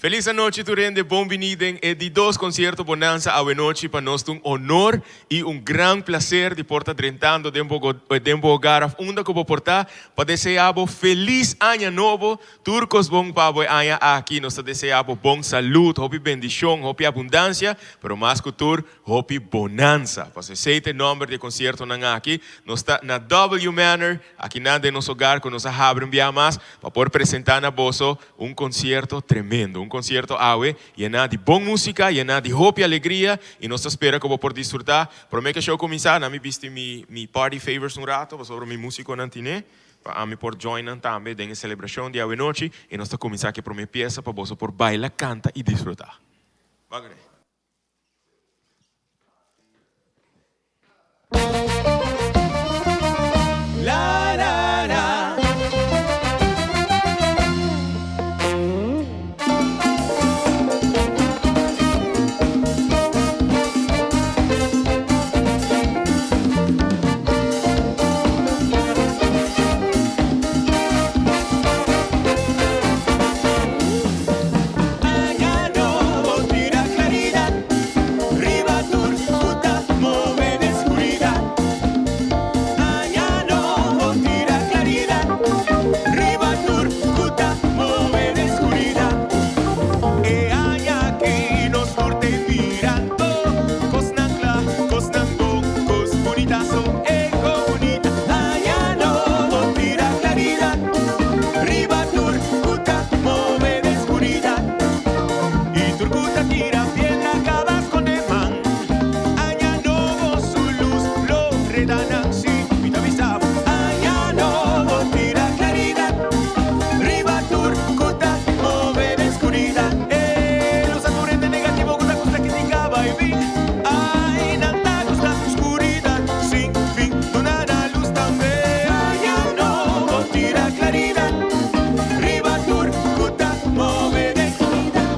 Felis anochi tur hende, bon bini den e di dos concierto Bonanza awenochi. Pa nos ta un honor y un gran placer di por ta drentando den bo den bo hogar of unda cu bo por ta pa desea bo felis aña nobo. Tur cos bon pa bo e aña aki. Nos ta desea bo bon salud, hopi bendicion, hopi abundancia, pero mas cu tur hopi bonanza. Pasobra esey ta e nomber di e conciertonan aki. Nos ta na W Manor. Akinan den nos hogar ku nos a habri un bia mas pa por presentá na boso un konsierto tremendo. Un konsierto awe yená di bon músika, yená di hopi alegria i nos ta spera ku bo por disfrutá. Promé ku e show kuminsá, nan mi bisti mi mi party favors un rato pasobra mi músikonan tine pa ami por join nan tambe den e selebrashon di awenochi i nos ta kuminsá ku e promé piesa pa boso por baila, kanta i disfrutá. Ban kuné. Aña nobo tira claridad riba tur cu ta move den scuridad. Aña nobo tira claridad riba tur cu ta move den scuridad. E aña aki nos tur te mirando cosnan cla, cosnan bon, cos bunita so e comunita. Aña nobo tira claridad riba tur cu ta move den scuridad. Y tur cu ta tira piedra caba sconde man. Aña nobo su luz lo reda nan, si mi ta bisa bo. Aña nobo tira claridad riba tur cu ta move den scuridad. E luz a tur hende negativo cu ta gusta critica bay bin. Ay, nan ta gusta scuridad sin fin. Duna nan luz tambe. Aña nobo tira claridad riba tur cu ta move den scuridad.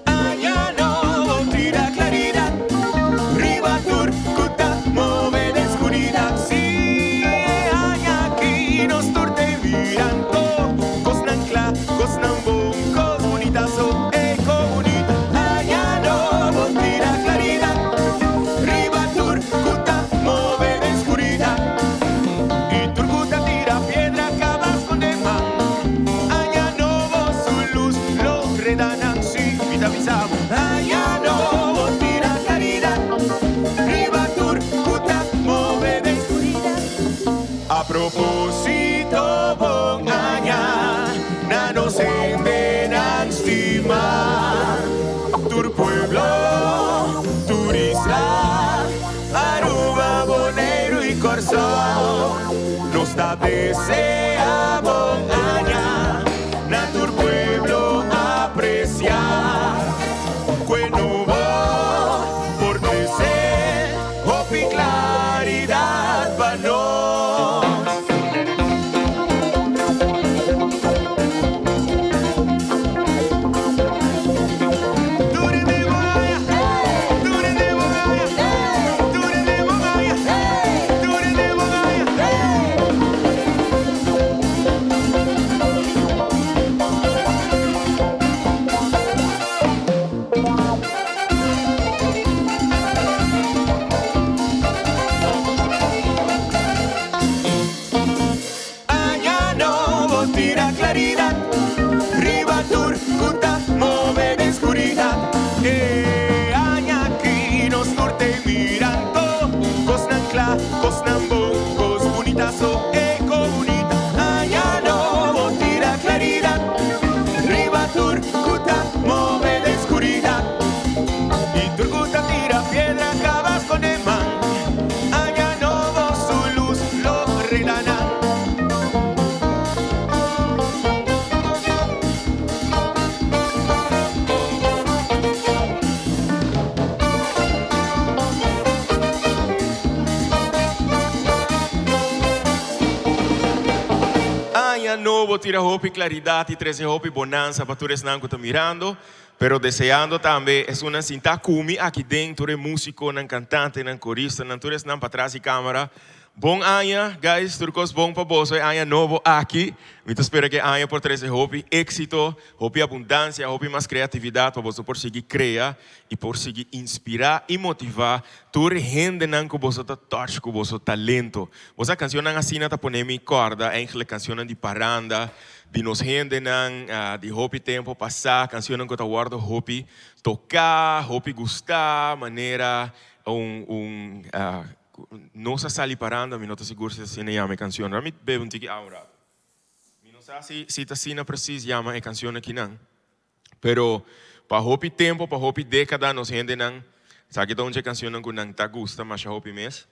Aña nobo tira claridad riba tur cu ta move den scuridad. Si e aña aki nos tur te mirando cosnan cla, cosnan bon, cos bunita so e comunita. Aña nobo tira claridad riba tur cu ta move den scuridad. Y tur cu ta tira piedra caba sconde man. Aña nobo su luz lo reda nan, si mi ta bisa bo. Aña nobo tira claridad riba tur cu ta move den scuridad. A proposito bon aña na nos hendenan stima, tur pueblo, tur isla, Aruba, Boneiru y Kòrsou. Nos ta desea bon aña na tur pueblo apreciá. Cu e nubo por trece hopi claridad pa nos. Tur hende bon aña, tur hende bon aña, tur hende bon aña, tur hende bon aña. nobo tira hopi claridad y trece hopi bonanza pa tur esnan cu ta mirando, pero deseando tambe esunnan sinta cumi aki den, tur e musiconan, cantantenan, coristanan, tur esnan patras di camera. Bon aña guys, tur cos bon pa boso e aña nobo aki. Mi ta spera cu e aña por trece hopi exito, hopi abundancia, hopi mas creatividad pa boso por sigui crea y por sigui inspira y motiva tur hendenan cu boso ta touch cu boso talento. Bo sa cancionnan asina ta pone mi corda eigenlijk cancionnan di paranda di nos hendenan di hopi tempo pasa, cancionnan cu ta wordo hopi toca, hopi gusta, manera un un nos a sali paranda, mi no ta sigur si asina yama e cancion. Mi bebe un tiki awa un rato. Mi no sa si si ta asina precies yama e cancion akinan. Pero pa hopi tempo, pa hopi dékada nos hendenan sa ki ta un dje kansionnan ku nan ta gusta masha hopi mes.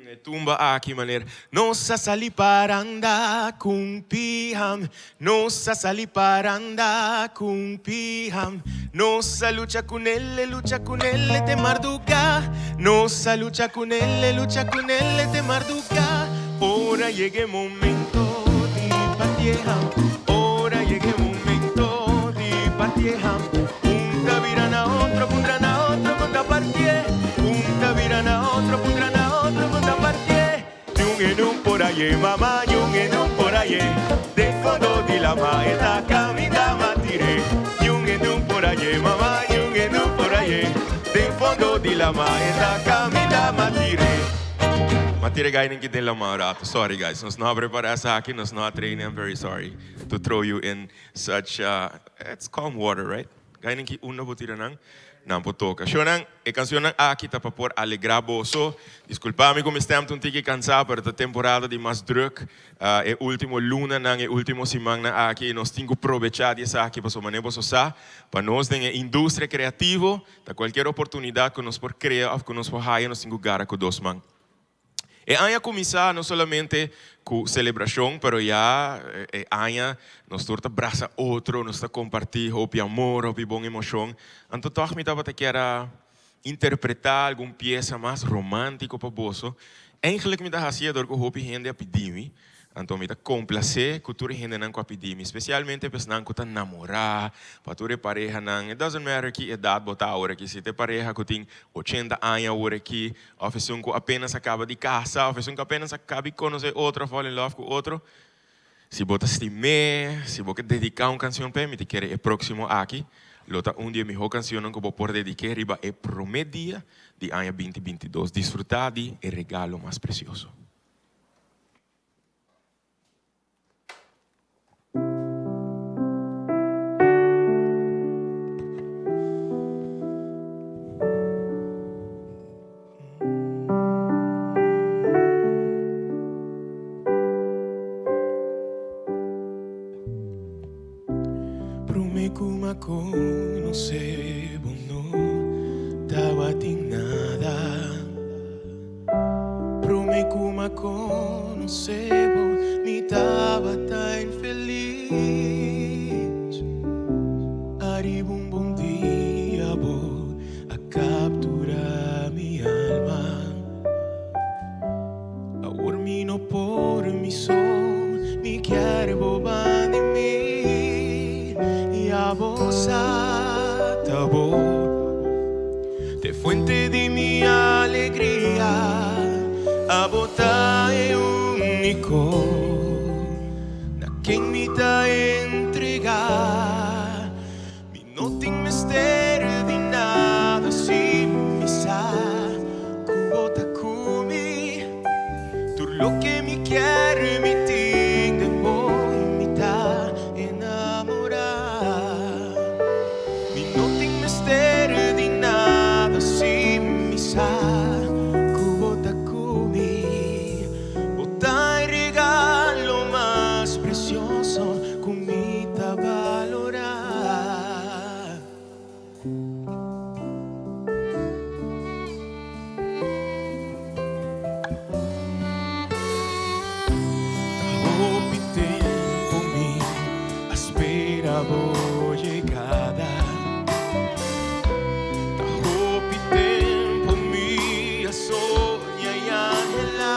E tumba aki manera, Nos a sali paranda ku piham, nos a sali paranda ku piham, nos a lucha kunel, e lucha kunel te marduga, nos a lucha kunel, e lucha kunel te marduga, ora yega e momento di partieha, ora yega e momento di partieha, un ta bira na otro, puntra na otro con ta partie, un ta bira na otro, puntra na otro con ta partie. Ni un en un por aye, mama, ni un en un por aye, den fondo di lama e ta caminda matire. Ni un en un por aye, mama, ni un en un por aye, den fondo di lama e ta caminda matire. Matire guy nin ki den lama un rato, sorry guys, nos no a prepara esaki, nos no a train, I'm very sorry to throw you in such, it's calm water, right? Gainan ki unda bo tira nan, nan por toka. Shownan, e kansionnan aki ta pa por alegrá boso. Diskulpá mi ku mi stèm ta un tiki kansá, pero ta temporada di mas drùk. E último lunanan, e último simannan aki, i nos tin ku probechá di esaki pasobra manera boso sa, pa nos den e industria kreativo, ta kualkier oportunidat ku nos por krea òf ku nos por haya, nos tin ku gara ku dos man. E aña a kuminsá no solamente ku selebrashon, pero ya e aña nos tur ta brasa otro, nos ta kompartí hopi amor, hopi bon emoshon. Anto tòg mi tabata kier a interpretá algun piesa mas romántiko pa boso. Eigentlik mi ta hasié dor ku hopi hende a pidi mi. Anto mi ta komplasé ku tur e hendenan ku a pidi mi, spesialmente pa esnan ku ta namorá, pa tur e parehanan. It doesn't matter ki edat bo ta awor aki, si ta e pareha ku tin ochenta aña awor aki, òf esun ku apenas a kaba di kasa, òf esun ku apenas a kaba di konosé otro, fall in love ku otro. Si bo ta stim'é, si bo ke dediká un kansion p'e, mi ta kere e próksimo aki lo ta un di e mihó kansionnan ku bo por dedik'é riba e promé dia di aña binti 22. Disfrutá di e regalo mas presioso. Prome ku m'a konosé bo no tabatin nada. Prome ku m'a konosé bo mi tabata infelis. Ariba un bon dia bo a kapturá mi alma. Awor mi no por mi so, mi kier bo banda di mi. Ya bo sa ta bo, t'e fuente di mi alegria. Abo ta e único na ken mi ta entrega. Mi no tin mester di nada si mi sa ku bo ta ku mi. Tur loke mi kier mi tin den bo i mi ta enamorá. Mi no tin mester di nada si mi sa ku bo ta ku mi. Bo ta e regalo mas precioso ku mi ta balorá. Ta hopi tempu mi a spera bo yegada. Ta hopi tempu mi a soña i anhelá.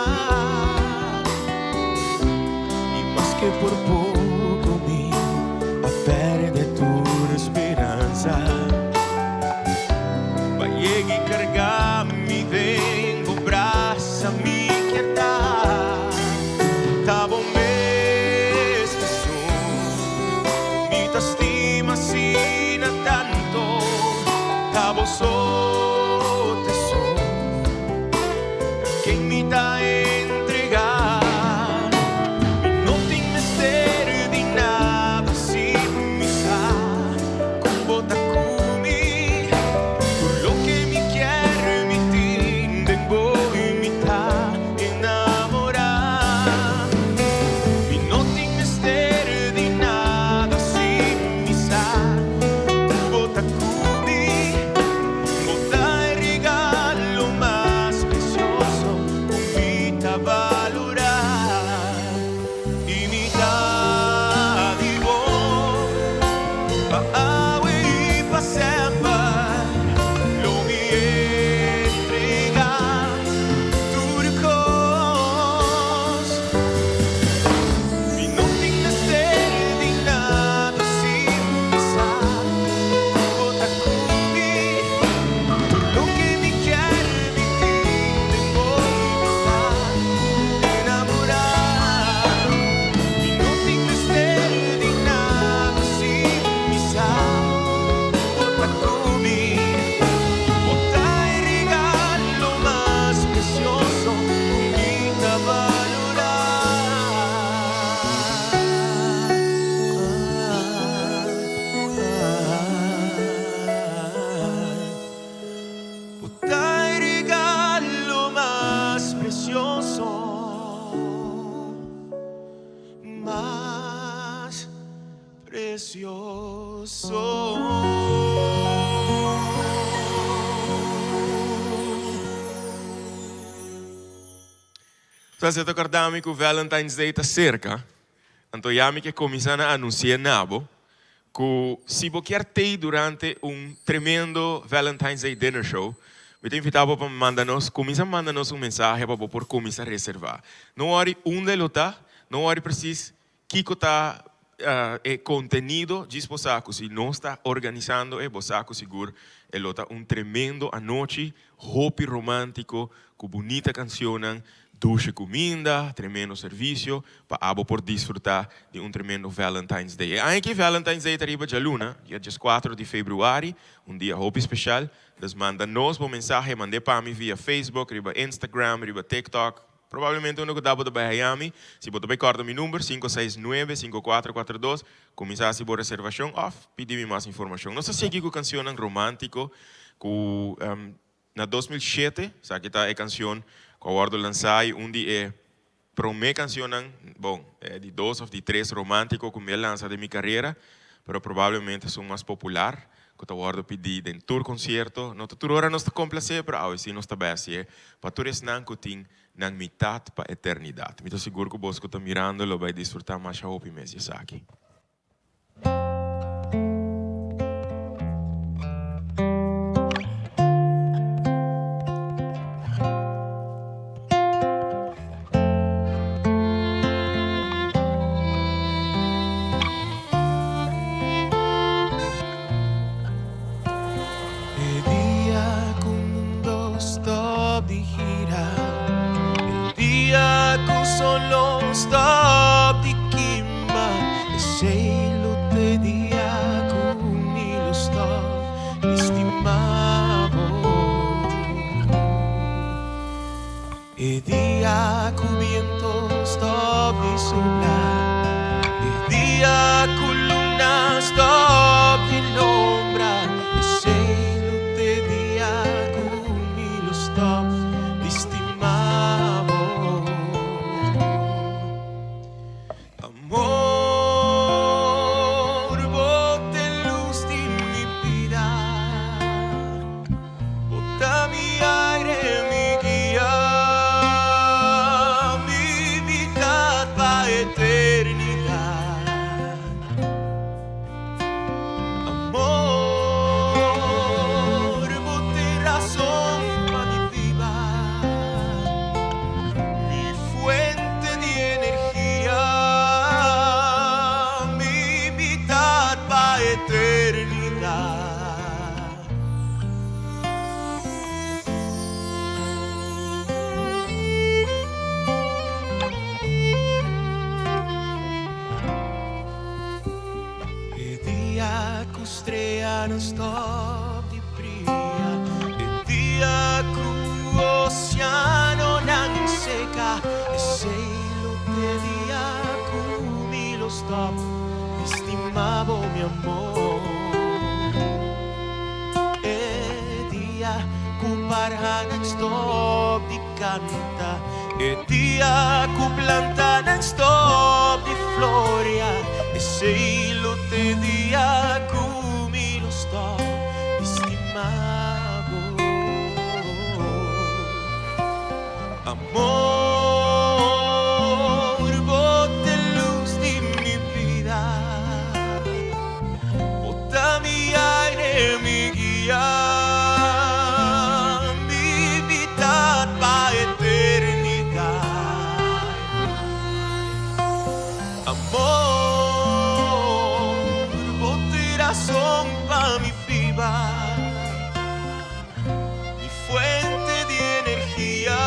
Bo so t'esun na ken mi ta entregá. Mi no tin mester di nada si mi sa ku bo ta ku mi. Tur loke mi kier mi tin den bo i mi ta enamorá. Mi no tin mester di nada si mi sa ku bo ta ku mi. Bo ta e regalo mas precioso ku mi ta balorá. I mi ta di bo pa awe i pa semper. Lo mi entregá tur kos. Mi no tin mester di nada si mi sa ku bo ta ku mi. Tur loke mi kier mi tin den bo i mi ta enamorá. Mi no tin mester di nada si mi sa ku bo ta ku mi. Bo ta e regalo mas precioso ku mi ta balorá. Bo ta e regalo mas precioso, mas precioso. Entonces, ta korda mi ku Valentine's Day ta serka. Anto ya mi ke kuminsá na anunsiá na bo ku si bo kier tei durante un tremendo Valentine's Day dinner show, mi ta invitá bo pa manda nos, kuminsá manda nos un mensahe pa bo por kuminsá reservá. No wòri unda e lo ta, no wòri presis kiko ta e kontenido, djis bo sa ku si nos ta organisando e, bo sa ku sigur e lo ta un tremendo anochi, hopi romántiko, ku bunita kanshonnan, dushe kuminda, tremendo servisio, pa abo por disfrutá di un tremendo Valentine's Day. E aña aki Valentine's Day ta riba djaluna, dia dieskuater di februari, un dia hopi speshal. Dus manda nos bo mensahe, mand'é pa mi via Facebook, riba Instagram, riba TikTok, Probablemente unda ku ta bo ta bai haña mi. Si bo ta bai kòrda mi number, 569 5442, kuminsá hasi bo reservashon òf pidi mi mas informashon. Nos ta sigui ku kanshonnan romántiko ku na 2007, esaki ta e kanshon ku a wòrdu lansá i un di e promé kanshonnan, bon, e di dos òf di tres romántiko ku mi a lansa den mi karera, pero probablemente esun mas popular. Ku ta wòrdu pidí den tur konsierto. No ta tur ora nos ta komplasé, pero awe sí nos ta bai hasié pa tur esnan ku tin nan mitat pa eternidat. Mi ta sigur ku bos ku ta mirando lo bai disfrutá masha hopi mes di esaki. E dia ku mundo stop di gira, e dia ku solo stop di kima, esei lo t'e dia ku mi lo stop di stima bo. E dia ku biento stop di supla, e dia ku luna stop di lombra, esei lo t'e dia ku mi lo stop di stima bo. Amor, bo t'e lus di mi bida, bo ta mi aire, mi guia, mi mitat pa eternidat. Amor, bo t'e rason pa mi biba, mi fuente di energia, mi mitat pa eternidat. E dia ku streanan stòp di bria. mi amor. E dia ku parhanan stop di kanta, e dia ku plantanan stop di floria, esei lo t'e dia ku mi lo stop di stima bo. Amor, bo t'e lus di mi bida, bo ta mi aire, mi guia, mi mitat pa eternidat. Amor, bo t'e rason pa mi biba, mi fuente di energia,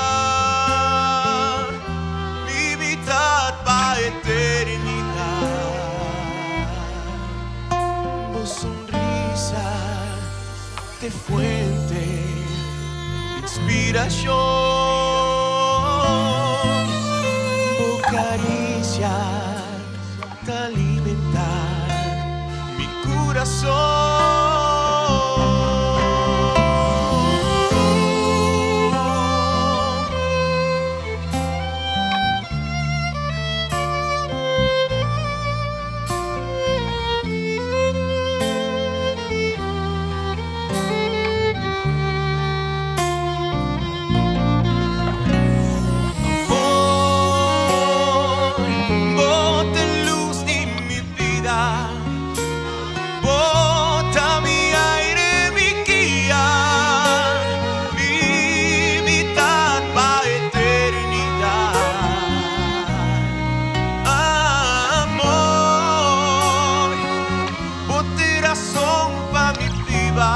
mi mitat pa eternidat. Bo sonrisa t'e fuente di inspirashon, bo karisia ta alimentá mi kurason. Amor, bo t'e lus di mi bida, bo ta mi aire, mi guia, mi mitat pa eternidat. Amor, bo t'e rason pa mi biba,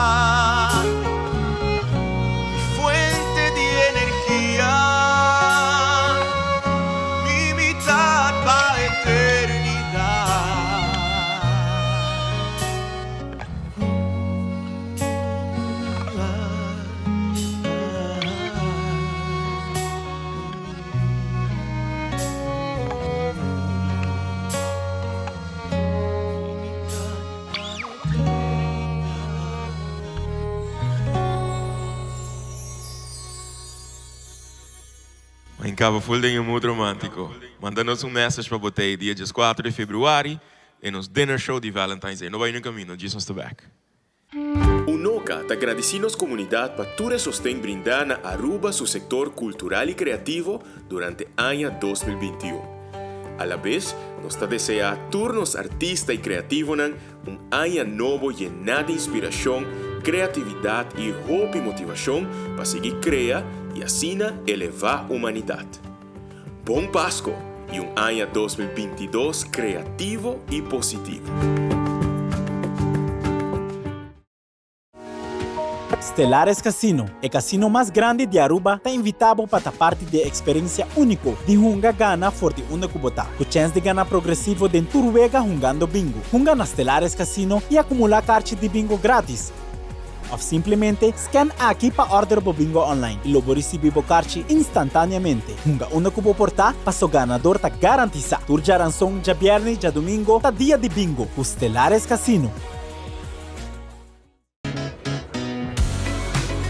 mi fuente di energia, mi mitat pa eternidat. Main caba full den e mood romantico. Manda nos un message pa bo t'ey dia 14 di februari den nos dinner show di Valentine's Day. No bay nunca camino, djis nos ta back. Unoca ta gradici nos comunidad pa tur e sosten brinda na Aruba su sector cultural y creativo durante aña 2021. Alabes nos ta desea tur nos artista y creativonan un aña nobo yena di inspiracion, creatividad y hopi motivacion pa sigui crea y asina eleva humanidad. Bon Pasco y un aña 2022 creativo y positivo. Stellares Casino, e casino mas grandi di Aruba, ta invita bo pa ta parti di e experiencia unico di hunga gana for di unda cu bo ta, cu chens di gana progresivo den tur wega hungando bingo. Hunga na Stellares Casino y acumula carchi di bingo gratis. Of simplemente scan aki pa order bo bingo online y lo bo ricibi bo carchi instantaneamente. Hunga unda cu bo por ta, paso ganador ta garantisa. Tur djaranson, djabierne y djadomingo ta dia di bingo cu Stellares Casino.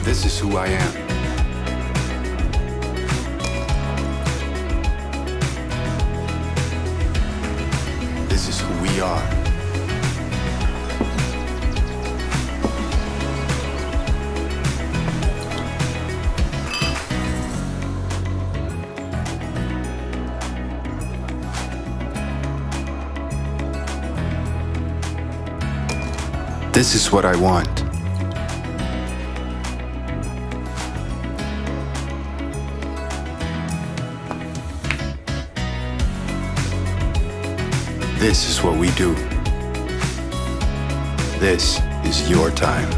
This is who I am. This is who we are. This is what I want. This is what we do. This is your time.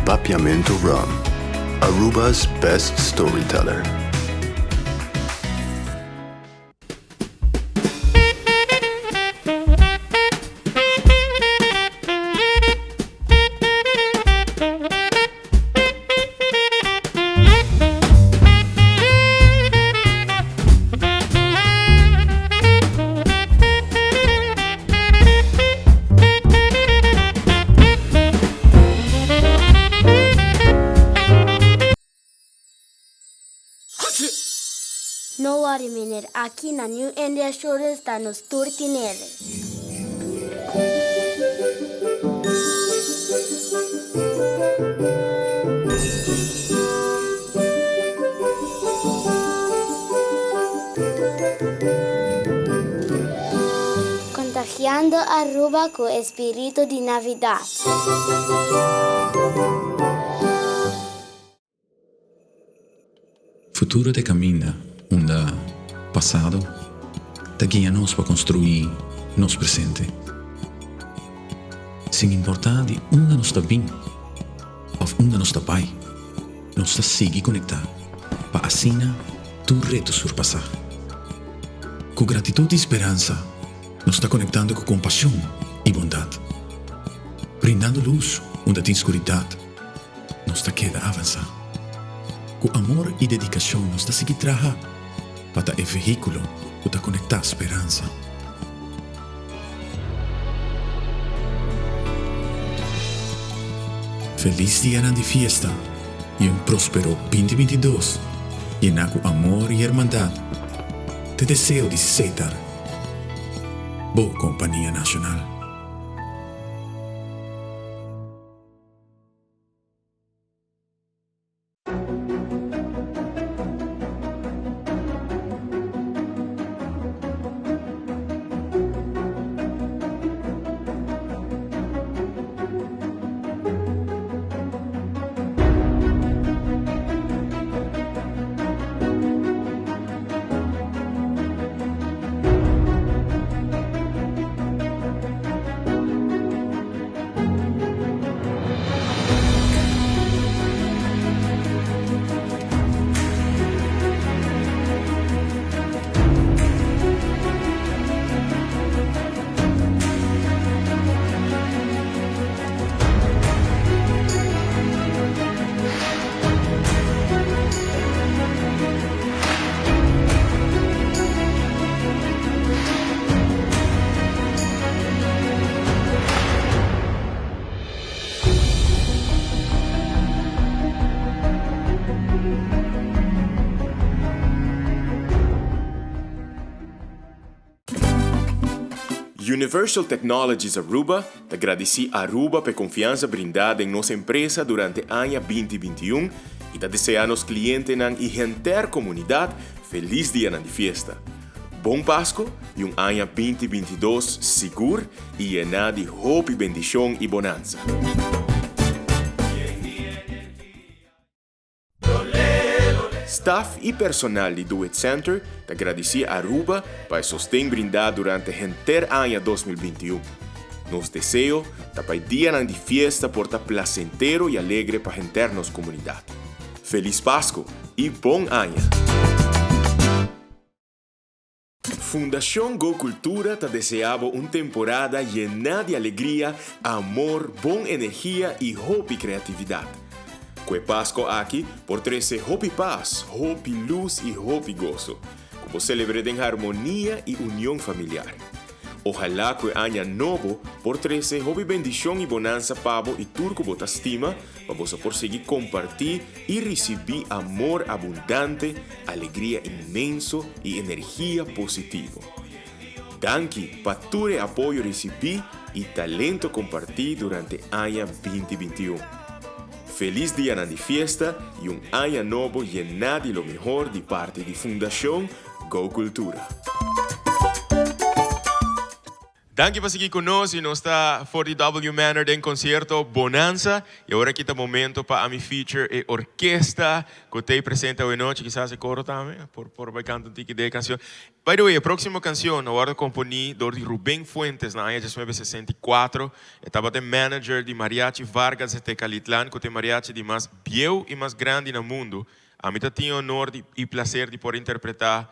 Papiamento Rum, Aruba's best storyteller. worry meneer, aki na New India Assurance ta nos tur tinele. Contagiando Aruba cu e spirito di Navidad. Futuro ta e caminda unda pasado ta guia nos pa construi nos presente. Sin importa di unda nos ta bin of unda nos ta bay, nos ta sigui conecta pa asina tur reto surpasa. Cu gratitud y speransa nos ta conectando cu compasion y bondad, brindando luz unda tin scuridad. Nos ta keda avansá. Ku amor i dedikashon nos ta sigui traha pa ta e vehíkulo ku ta konektá speransa. Felis dianan di fiesta i un próspero 2022 yená ku amor i hermandat ta e deseo di Setar, bo kompania nashonal. Universal Technologies Aruba ta gradici Aruba p'e confiansa brinda den nos empresa durante aña 2021 y ta desea nos clientenan y henter comunidad feliz dianan di fiesta. Bon Pasco y un aña 2022 sigur y yená di hopi bendicion y bonanza. Staf y personal di Do It Center ta gradici Aruba pa e sosten brindá durante henter aña 2021. Nos deseo ta pa e dianan di fiesta por ta placentero y alegre pa henter nos comunidad. Feliz Pasco y bon aña! Fundacion Go Cultura ta desea bo un temporada yená di alegria, amor, bon energia y hopi creatividad. Cu e Pasco aki por trece hopi paz, hopi luz y hopi goso. Cu bo celebre den harmonia y union familiar. Ojalá cu e aña nobo por trece hopi bendicion y bonanza pa bo y tur cu bo ta stima, pa boso por sigui comparti y ricibi amor abundante, alegria inmenso y energia positivo. Danki pa tur e apoyo ricibi y talento comparti durante aña 2021. Feliz dianan di fiesta y un aña nobo yená di lo mehor di parti di Fundacion Go Cultura. Danki pa sigui cu nos y nos ta for di W Manor den concierto Bonanza y awor aki ta momento pa ami feature e orkesta cu t'ey presente awe nochi, kisas e coro tambe por por bay canta un tiki de e cancion. By the way, e proximo cancion a wordo componi door di Ruben Fuentes na aña 1964, e tabata e manager di Mariachi Vargas de Tecalitlan cu ta e mariachi di mas bieu y mas grandi na mundo. Ami ta tin e honor di y placer di por interpreta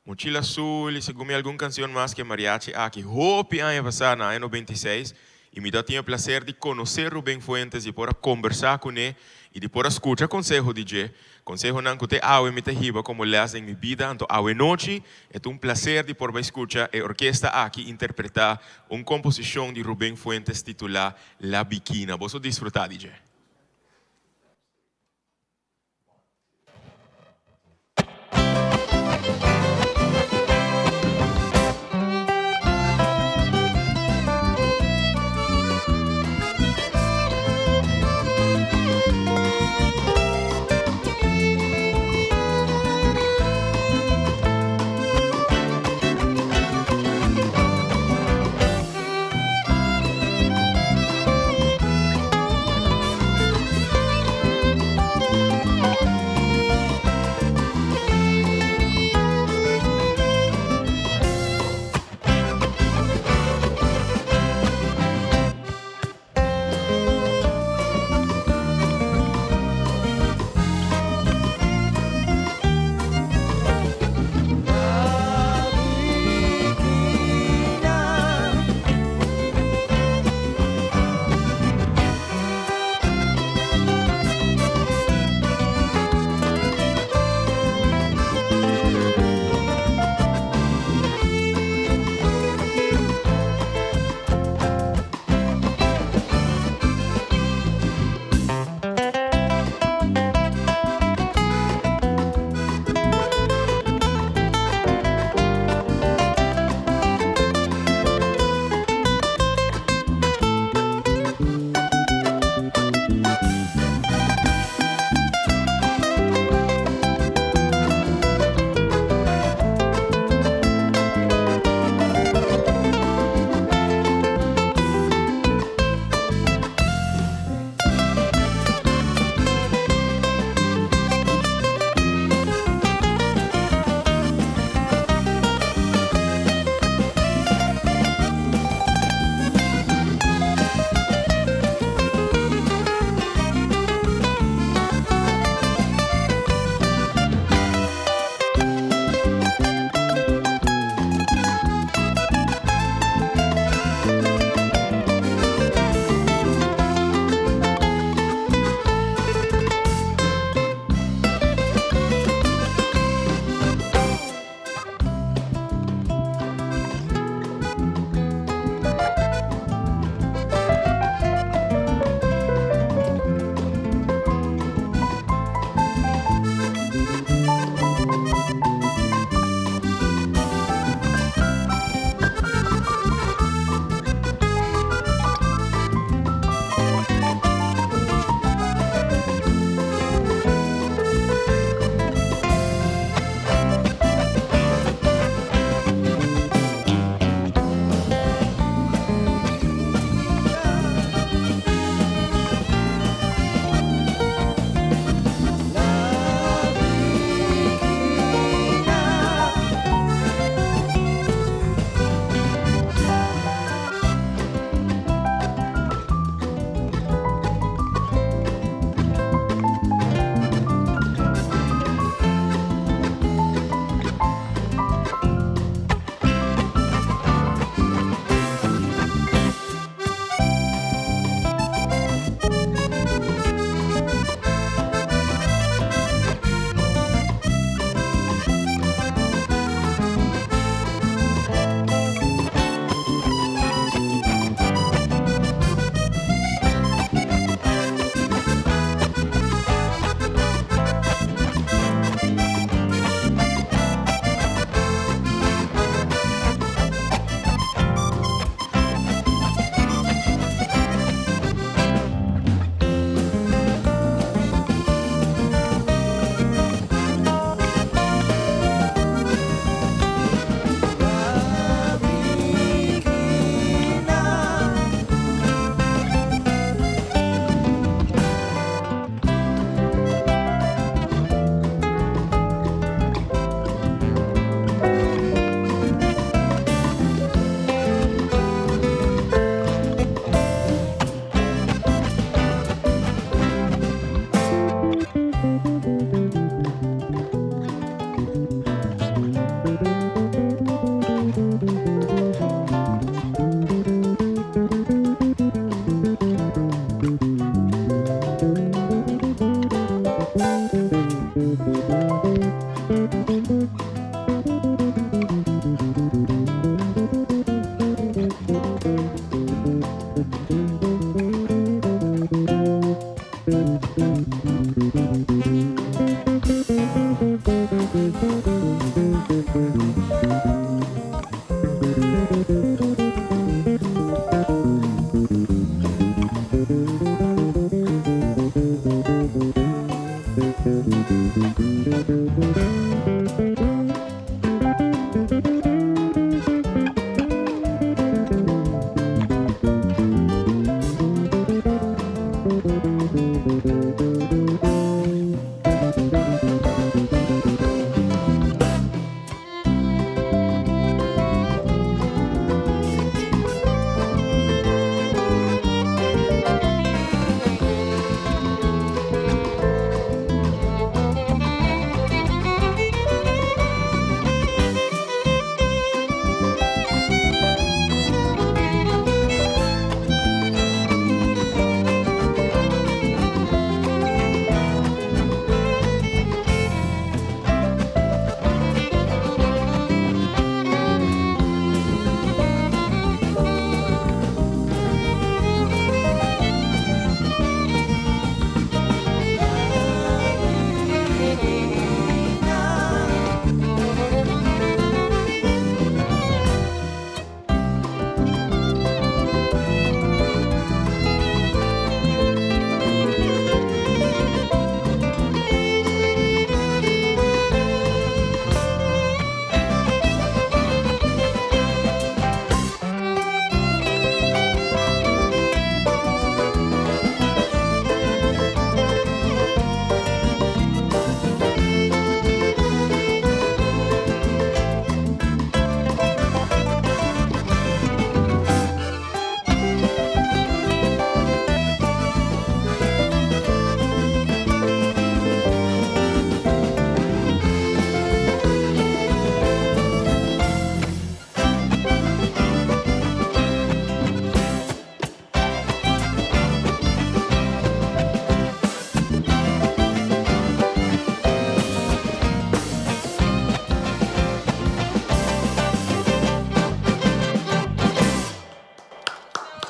Mochila Azul y segun mi algun cancion mas cu e mariachi aki hopi aña pasa na aña 96 y mi ta tin e placer di conoce Ruben Fuentes y por a combersa cune y di por a scucha conseho di dje, consehonan cu te awe mi ta hiba como les den mi bida, anto awe nochi e ta un placer di por bay scucha e orkesta aki interpreta un composicion di Ruben Fuentes titula La Bikina. Boso disfruta di dje.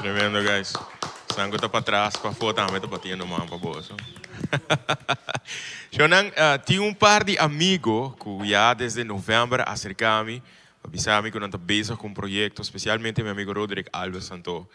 Tremendo guys. Esnan ku ta patras pafó tambe ta batiendo man pa boso. Shownan, tin un par di amigo ku ya desde november a aserka mi pa bisa mi ku nan ta bezig ku un proyekto, spesialmente mi amigo Roderick Alves. Anto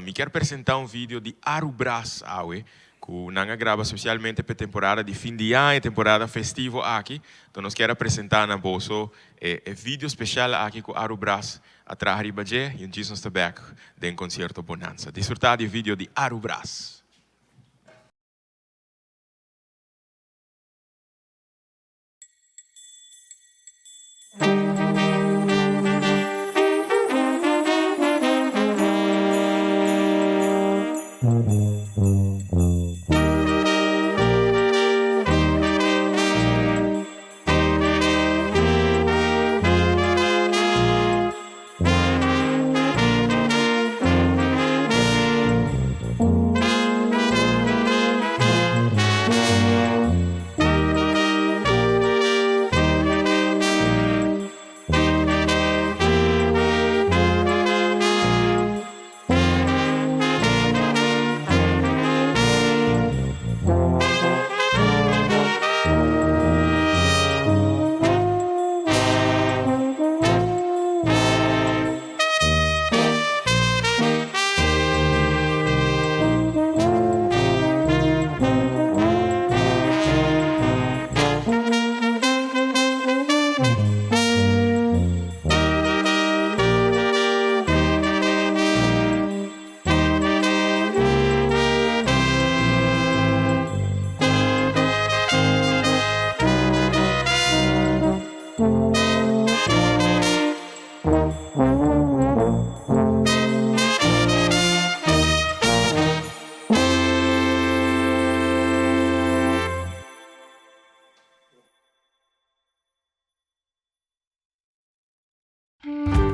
mi kier presenta un video di Arubras awe Ku nan a graba spesialmente p'e temporada di fin di aña, e temporada festivo aki. Enton nos kier a presentá na boso e e video spesial aki ku Arubras a traha riba dje i un djis nos ta bèk den Konsierto Bonanza. Disfrutá di e video di Arubras!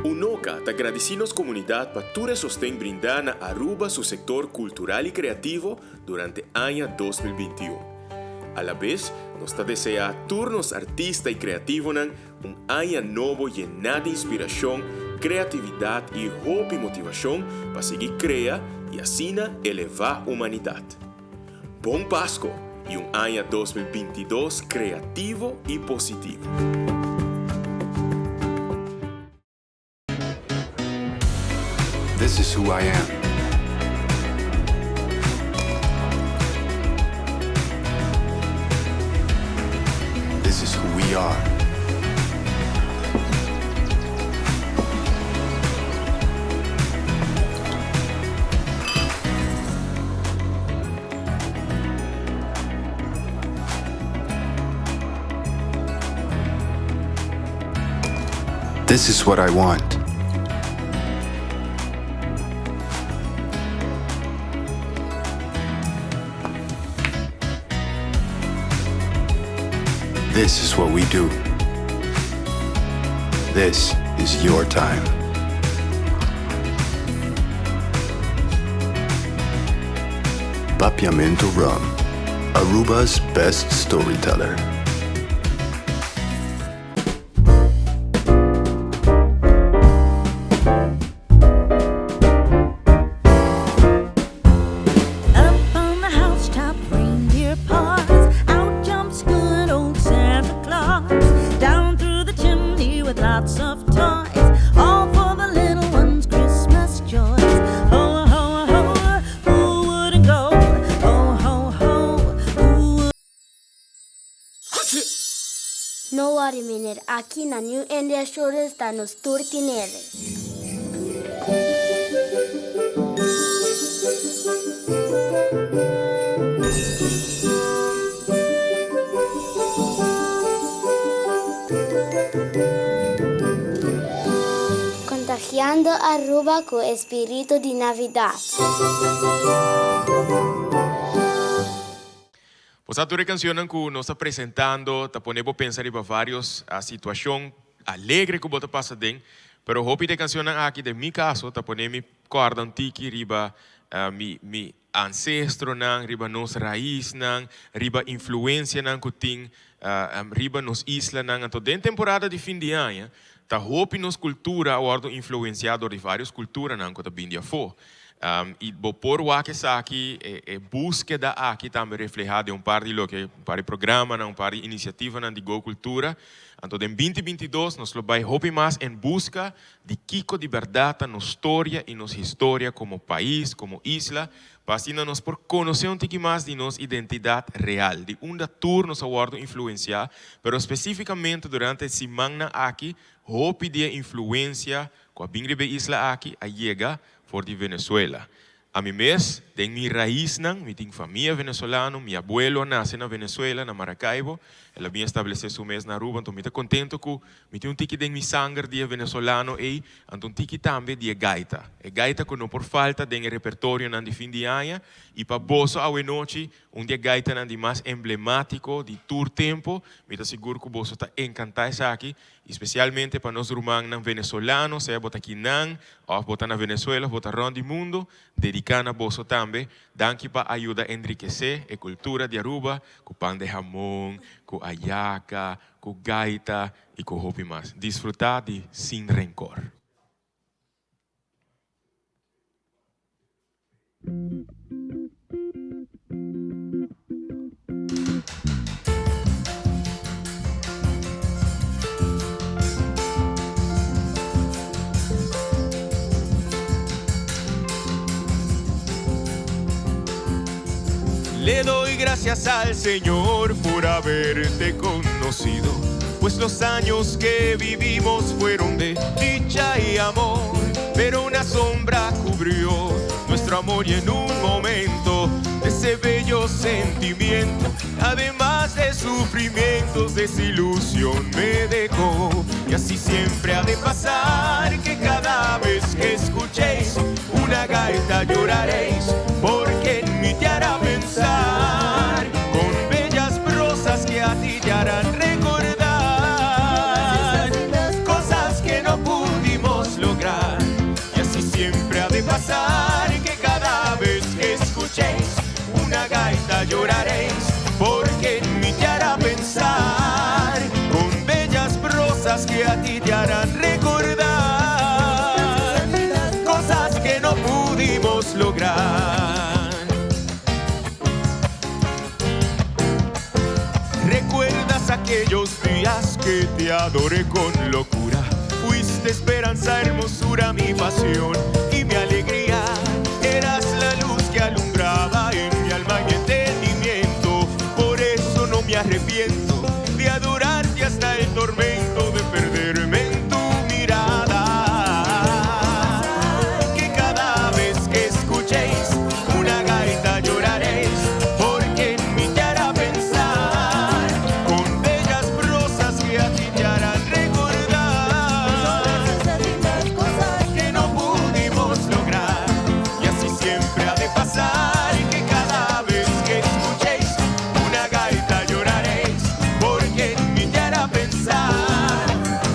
Unoca ta gradici nos comunidad pa tur e sosten brinda na Aruba su sector cultural y creativo durante aña 2021. Alabes nos ta desea tur nos artista y creativonan Un aña nobo yená di inspirashon, kreatividat i hopi motivashon pa sigui krea i asina elevá humanidat. Bon Pasko i un aña 2022 kreativo i positivo! This is who I am. This is who we are. This is what I want. This is what we do. This is your time. Papiamento Rum, Aruba's best storyteller. Up on the housetop, reindeer paws. Out jumps good old Santa Claus. Down through the chimney with lots of toys. All for the little ones' Christmas joys. Ho, ho, ho, who wouldn't go? Ho, ho, ho, who would No worry meneer, aki na New India Assurance ta nos tur tinele. Contagiando Aruba cu e spirito di Navidad. Bo sa tur e cancionnan cu nos ta presentando ta pone bo pensa riba varios situacion alegre cu bo ta pasa den, pero hopi di e cancionnan aki den mi caso ta pone mi corda un tiki riba mi mi ancestronan, riba nos raisnan, riba influencianan cu tin riba nos islanan. Anto den temporada di fin di aña ta hopi nos cultura a wordo influencia dor di varios culturanan cu ta bin di afo. I bo por wak esaki, e búskeda aki tambe reflehá den un par di loke, un par di programanan, un par di inisiativanan di Go Cultura. Anto den binti 22 nos lo bai hopi mas en buska di kiko di bèrdat ta nos storia i nos historia komo pais, komo isla, pa asina nos por konosé un tiki mas di nos identidat real, di unda tur nos a wòrdu influensiá, pero spesífikamente durante e simannan aki hopi di e influensia ku a bin riba e isla aki a yega for di Venezuela. Ami mes, den mi raisnan, mi tin famia venezolano, mi abuelo a nase na Venezuela, na Maracaibo, el a bin establesé su mes na Aruba, anto mi ta kontento ku mi tin un tiki den mi sanger di e venezolano ei, anto un tiki tambe di e gaita. E gaita ku no por falta den e repertorionan di fin di aña, i pa boso awenochi, Un di e gaitanan di mas emblemátiko di tur tempu. Mi ta sigur ku boso ta enkantá esaki, i spesialmente pa nos rumannan venezolano, sea bo ta kinan òf bo ta na Venezuela òf bo ta rònt di mundu, dediká na boso tambe. Danki pa a yuda enrikesé e kultura di Aruba ku pan de hamon, ku ayaka, ku gaita i ku hopi mas. Disfrutá di Sin Rencor. Le doy gracias al Señor por haberte conocido, pues los años que vivimos fueron de dicha y amor, pero una sombra cubrió nuestro amor y en un momento ese bello sentimiento, además de sufrimientos, desilusión me dejó. Y así siempre ha de pasar que cada vez que escuchéis una gaita lloraréis, porque en mí te hará pensar con bellas prosas que a ti te harán recordar cosas que no pudimos lograr. Y así siempre ha de pasar que cada vez que escuchéis una gaita lloraréis, porque en mí te hará pensar con bellas prosas que a ti te harán recordar cosas que no pudimos lograr. ¿Recuerdas aquellos días que te adoré con locura? Fuiste esperanza, hermosura, mi pasión y mi alegría. Eras la luz que alumbraba en mi alma y entendimiento. Por eso no me arrepiento de adorarte hasta el tormento de perderme en tu mirada. Que cada vez que escuchéis una gaita lloraréis, porque en mí te hará pensar con bellas prosas que a ti te harán recordar que no pudimos lograr. Y así siempre ha de pasar que cada vez que escuchéis una gaita lloraréis, porque en mí te hará pensar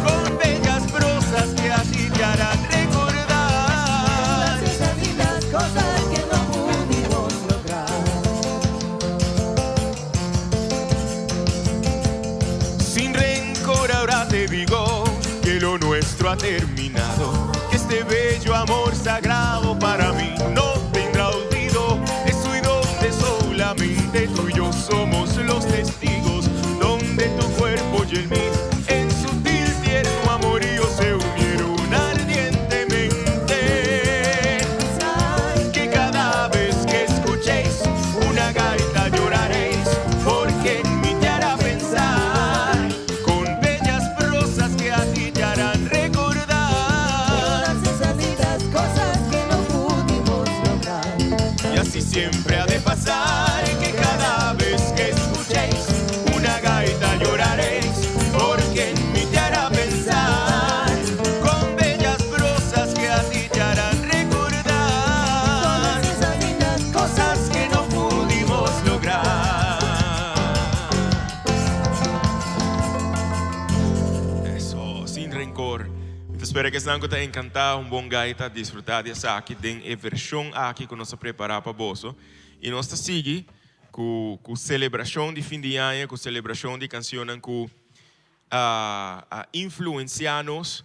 con bellas prosas que a ti te harán recordar cosas que no pudimos lograr. Sin rencor ahora te digo que lo nuestro ha terminado, que este bello amor sagrado para mí no tendrá olvido. Es hoy donde solamente tú y yo somos los testigos, donde tu cuerpo y el mío en sutil tierno amorío se unieron ardientemente. Que cada vez que escuchéis una gaita lloraréis, porque en mí te hará pensar con bellas prosas que a ti te harán recordar Todas esas lindas cosas que no pudimos lograr. Y así siempre ha de pasar que cada vez que escuchéis una gaita lloraréis, porque en mí te hará pensar con bellas prosas que a ti te harán recordar Todas esas lindas cosas que no pudimos lograr. Eso, Sin Rencor. Mi ta spera ku esnan ku ta enkantá un bon gaita disfrutá di esaki den e vershon aki ku nos a prepará pa boso. I nos ta sigui ku ku selebrashon di fin di aña, ku selebrashon di kansionnan ku a a influensiá nos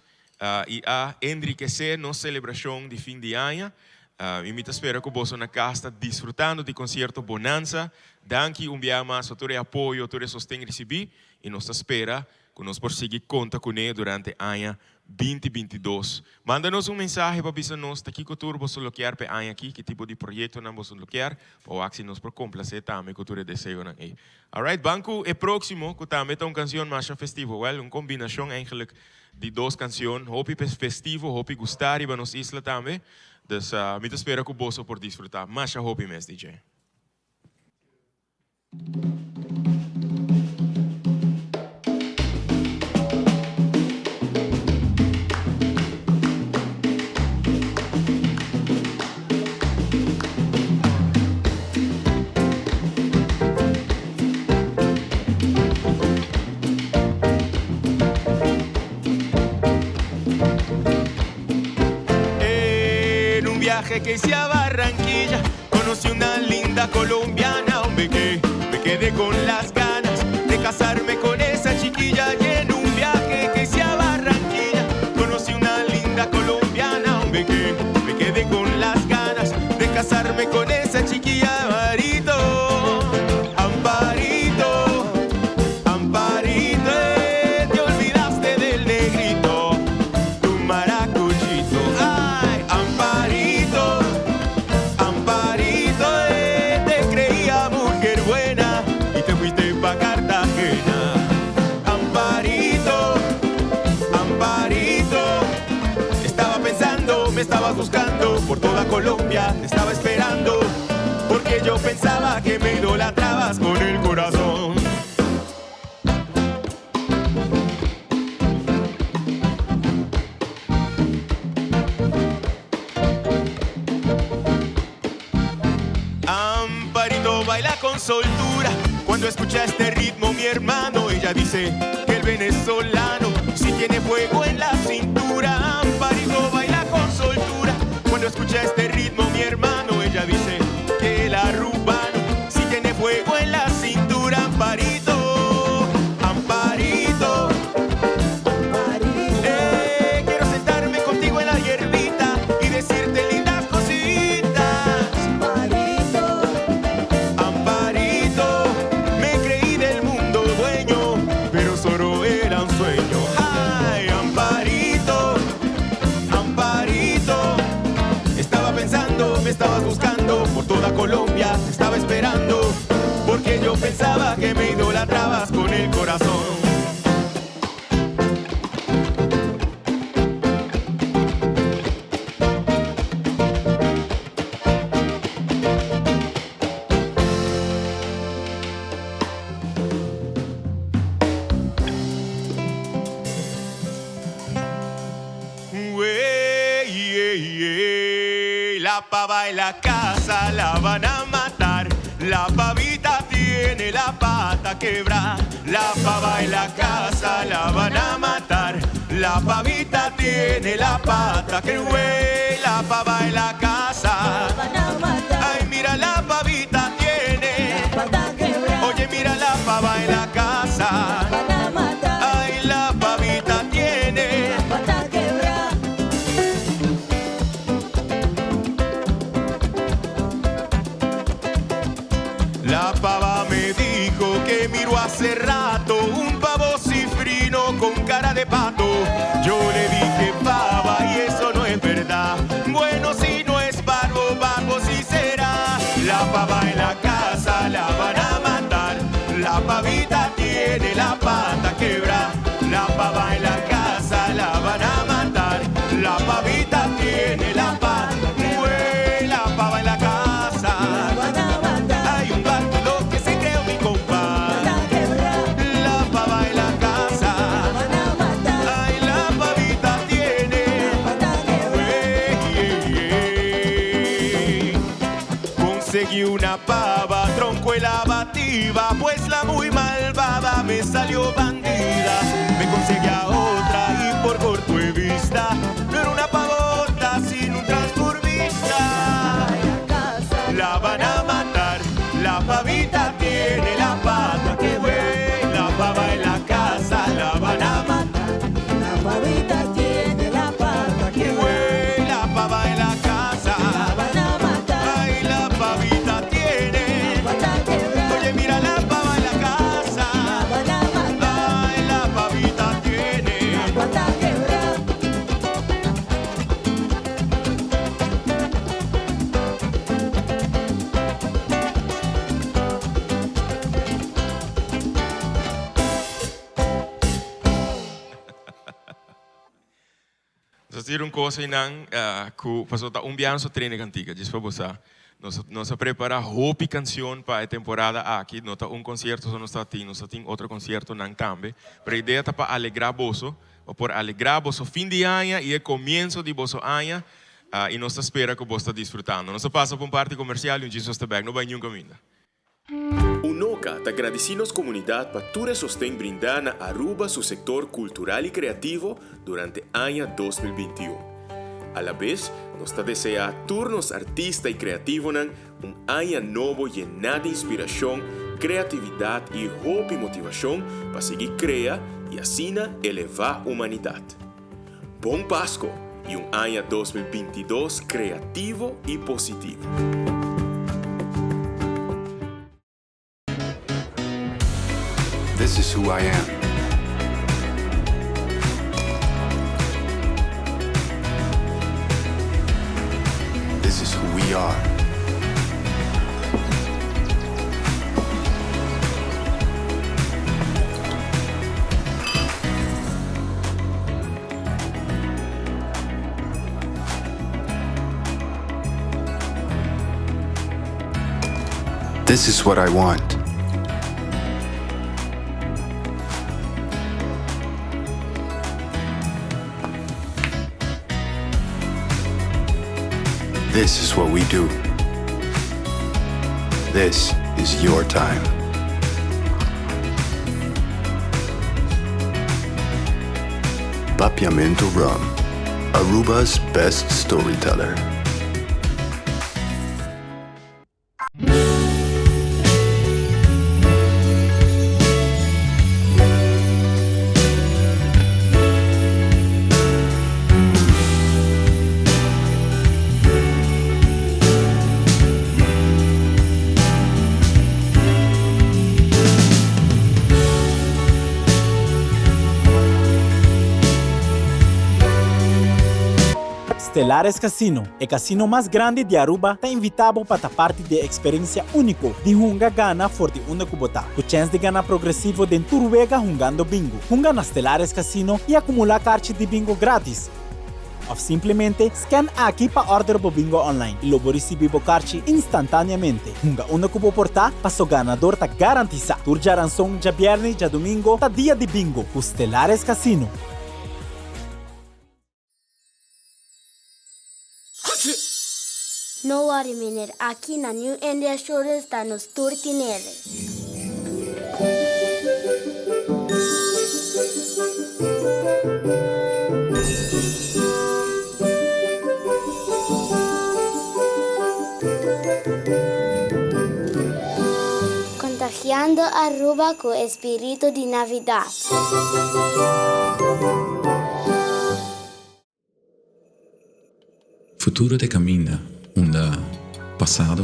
i a enrikesé nos selebrashon di fin di aña. I mi ta spera ku boso na kas ta disfrutando di konsierto Bonanza. Danki un bia mas pa tur e apoyo, tur e sosten risibí i nos ta spera ku nos por sigui konta kuné durante aña 2022. Manda nos un mensahe pa bisa nos ta kiko tur boso lo kier pa e aña aki, ki tipo di proyektonan boso lo kier, pa wak si nos por komplasé tambe ku tur e deseonan ei. Alright, ban ku e próksimo ku tambe ta un kansion masha festivo. Wèl, un kombinashon eigenlijk di dos kansion, hopi festivo, hopi gustá riba nos isla tambe. Dus mi ta spera ku boso por disfrutá masha hopi mes, DJ. En un viaje que hice a Barranquilla, conocí una linda colombiana, hombre que me quedé con las ganas de casarme con esa chiquilla. Y en un viaje que hice a Barranquilla, conocí una linda colombiana, hombre que me quedé con las ganas de casarme con esa chiquilla. Amparito, Amparito, Amparito, te olvidaste del negrito, tu maracuchito. Ay, Amparito, Amparito, te creía mujer buena y te fuiste pa' Cartagena. Amparito, Amparito, estaba pensando, me estabas buscando por toda Colombia, te estaba esperando, porque yo pensaba que me idolatrabas con el corazón. Amparito baila con soltura cuando escucha este ritmo, mi hermano. Ella dice que el venezolano si tiene fuego en la cintura. Amparito baila con soltura cuando escucha este ritmo, mi hermano. Ella dice que el arubano si tiene fuego en la cintura. Amparito, Amparito, quiero sentarme contigo en la hierbita y decirte lindas cositas. Amparito, me creí del mundo dueño, pero solo era un sueño. Ay, Amparito, Amparito, estaba pensando, me estabas buscando por toda Colombia, te estaba esperando, porque yo pensaba que me idolatrabas con el corazón. Wey, la pava en la casa la van a matar. La pavita tiene la pata quebrada. La pava en la casa la van a matar. La pavita tiene la pata que güey, la pava en la casa. Ay, mira la pavita tiene. Oye, mira la pava en la casa. Ay, la pavita tiene. La pava me dijo que miró hace rato un pavo cifrino con cara de pato. Yo le dije pava y eso no es verdad. Bueno, si no es barbo, barbo sí será. La pava en la casa la van a matar. La pavita tiene la pata quebrada. La pava en la casa la van a matar. La pavita tiene la pata quebrada. La pava en la casa. Hay un báculo que se creó mi compa. La pava en la casa. Ay, la pavita tiene. Ey, ey, ey. Conseguí una pava, tronco y la bativa, pues la muy malvada me salió bandida. Me conseguí a otra y por corto he vista, no era una pavota sino un transformista. La van a matar, la pavita tiene la pata que güey, la pava en la casa la van a matar. La pavita tiene la pata que Güey, la pava en la casa. La van tira un kos einan ku pasobra ta un biaha nos a trene kantika, djis pa bo sa. Nos nos a prepara hopi kansion pa e temporada aki, no ta un konsierto so nos ta tin, nos ta tin otro konsiertonan tambe. Pero e idea ta pa alegra boso, pa por alegra boso fin di aña i e komienso di boso aña, i nos ta spera ku boso ta disfrutando. Nos ta pasa pa un parti komersial i un djis nos ta bèk, no bai niun kaminda. Unoca ta gradici nos comunidad pa tur e sosten brinda na Aruba su sector cultural y creativo durante aña 2021. Alabes nos ta desea tur nos artista y creativonan un aña nobo yena di inspiracion, creatividad y hopi motivacion pa sigui crea y asina eleva humanidad. Bon Pasco y un aña 2022 creativo y positivo. This is who I am. This is who we are. This is what I want. This is what we do. This is your time. Papiamento Rum, Aruba's best storyteller. Stellares Casino, e casino mas grandi di Aruba, ta invita bo pa ta parti di e experiencia unico di hunga gana for di unda cu bo ta, cu chens di gana progresivo den tur wega hungando bingo. Hunga na Stellares Casino y acumula carchi di bingo gratis. Of simplemente scan aki pa order bo bingo online y lo bo ricibi bo carchi instantaneamente. Hunga unda cu bo por ta, paso ganador ta garantisa. Tur djaranson, djabierne y djadomingo ta dia di bingo cu Stellares Casino. No worry meneer, aki na New India Assurance ta nos tur tinele. Contagiando Aruba cu e spirito di Navidad. Futuro ta e caminda unda pasado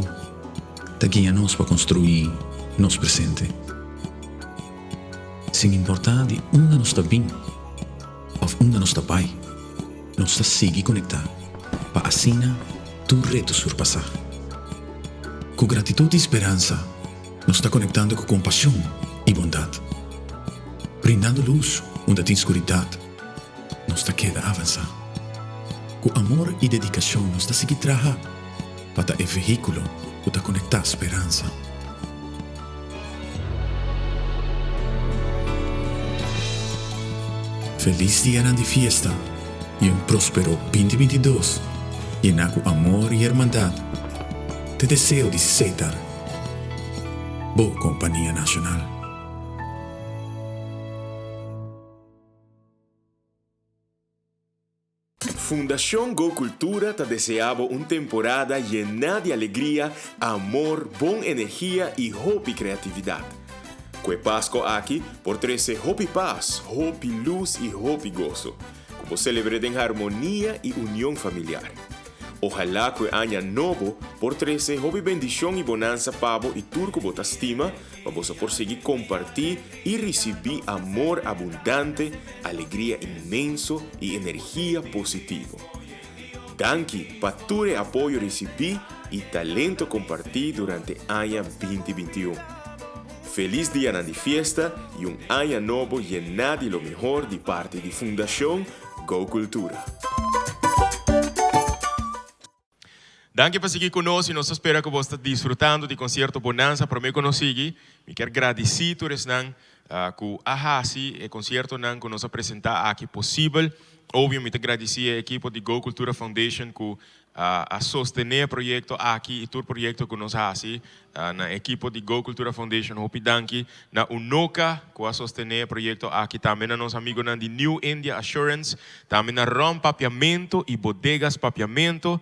ta guia nos pa construi nos presente. Sin importa di unda nos ta bin of unda nos ta bay, nos ta sigui conecta pa asina tur reto surpasa. Cu gratitud y speransa nos ta conectando cu compasion y bondad, brindando luz unda tin scuridad. Nos ta keda avansá. Ku amor i dedikashon nos ta sigui traha pa ta e vehíkulo ku ta konektá speransa. Felis dianan di fiesta i un próspero 2022 yená ku amor i hermandat ta e deseo di Setar, bo kompania nashonal. Fundacion Go Cultura ta desea bo un temporada yená di alegria, amor, bon energia y hopi creatividad. Cu e Pasco aki por trece hopi paz, hopi luz y hopi goso. Cu bo celebre den harmonia y union familiar. Ojalá cu e aña nobo por trece hopi bendicion y bonansa pa bo y tur cu bo ta stima, pa boso por sigui comparti y ricibi amor abundante, alegria inmenso y energia positivo. Danki pa tur e apoyo ricibi y talento comparti durante aña 2021. Feliz dianan di fiesta y un aña nobo yená di lo mehor di parti di Fundacion Go Cultura. Danki pa sigui cu nos y nos ta spera cu bo ta disfrutando di concierto Bonanza. Prome cu nos sigui, mi kier gradici tur esnan cu a haci e conciertonan cu nos a presenta aki posibel. Obvio mi ta gradici e ekipo di Go Cultura Foundation cu a sostene e proyecto aki y tur proyecto cu nos haci. Na ekipo di Go Cultura Foundation hopi danki. Na Unoca cu a sostene e proyecto aki. Tambe na nos amigonan di New India Assurance. Tambe na Ron Papiamento y Bodegas Papiamento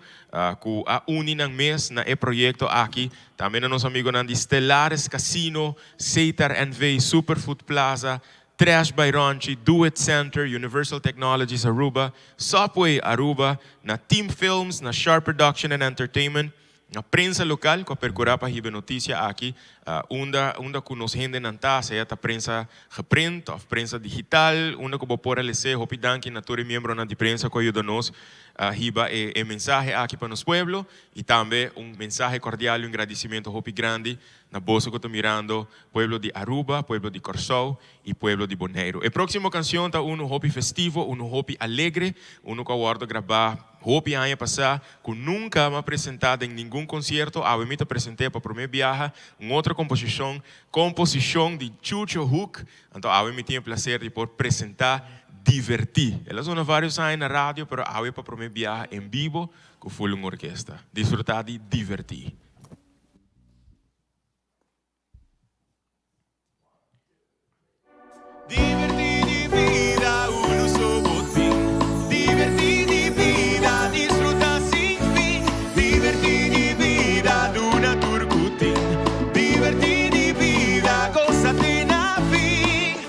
cu a uni nan mes na e proyecto aki. Tambe na nos amigonan di Stellaris Casino, Setar NV, Superfood Plaza, Trash by Ronchi, Do It Center, Universal Technologies Aruba, Subway Aruba, na Team Films, na Sharp Production and Entertainment, na prensa local cu a percura pa hiba e noticia aki unda unda cu nos hendenan ta, sea ta prensa geprint of prensa digital, unda cu bo por a lese. Hopi danki na tur e miembronan di prensa cu a yuda nos hiba e e mensahe aki pa nos pueblo y tambe un mensahe cordial y un gradicimento hopi grandi na boso cu ta mirando pueblo di Aruba, pueblo di Corsou y pueblo di Boneiru. E proximo cancion ta unu hopi festivo, unu hopi alegre, unu cu a wordo graba hopi aña pasa, cu nunca m'a presenta den ningun concierto, awe mi ta present'e pa prome biaha, un otro composicion, composicion di Chucho Hoek, anto awe mi tin e placer di por presenta Diverti. El a zona varios aña na radio, pero awe pa prome biaha en bibo cu full un orkesta. Disfruta di Diverti. Diverti di bida unu so bo tin. Diverti di bida disfruta sin fin. Diverti di bida duna tur ku tin. Diverti di bida gosa te na fin.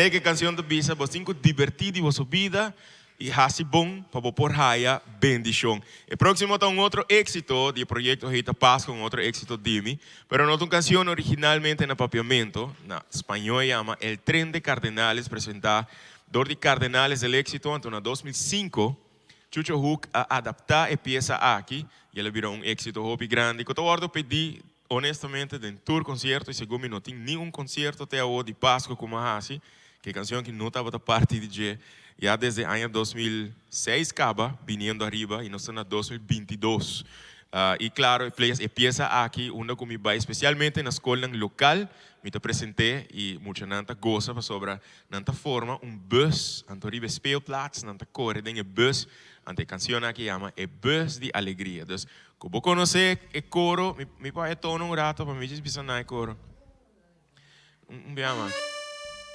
Manera ku e kanshon ta bisa, bo tin ku dibertí di boso bida i hasi bon pa bo por haya bendishon. E próksimo ta un otro éksito di e proyekto Heita Pasku, un otro éksito di mi, pero no ta un kanshon originalmente na papiamentu, na spañó e yama El Tren de Cardenales, presentá dor di Cardenales del Éxito, anto na 2005 Chucho Hoek a adaptá e piesa aki i el a bira un éksito hopi grandi ku ta wòrdu pedí honestamente den tur konsierto i segun mi no tin ni un konsierto te awo di Pasku ku mi a hasi ku e kanshon aki no tabata parti di dje ya desde aña 2006 kaba biniendo ariba i nos ta na 2022 i klaro e piesa aki unda ku mi bai spesialmente na skolnan lokal mi ta present'é i muchanan ta gosa pasobra Nan ta forma un bus, anto riba e speelplaats nan ta kore den e bus, anto e kansion aki yama E Bus di Alegria. Dus, ku bo konosé e koro, mi mi por e tono un rato pa mi djis bisa nan e koro. Un bia mas.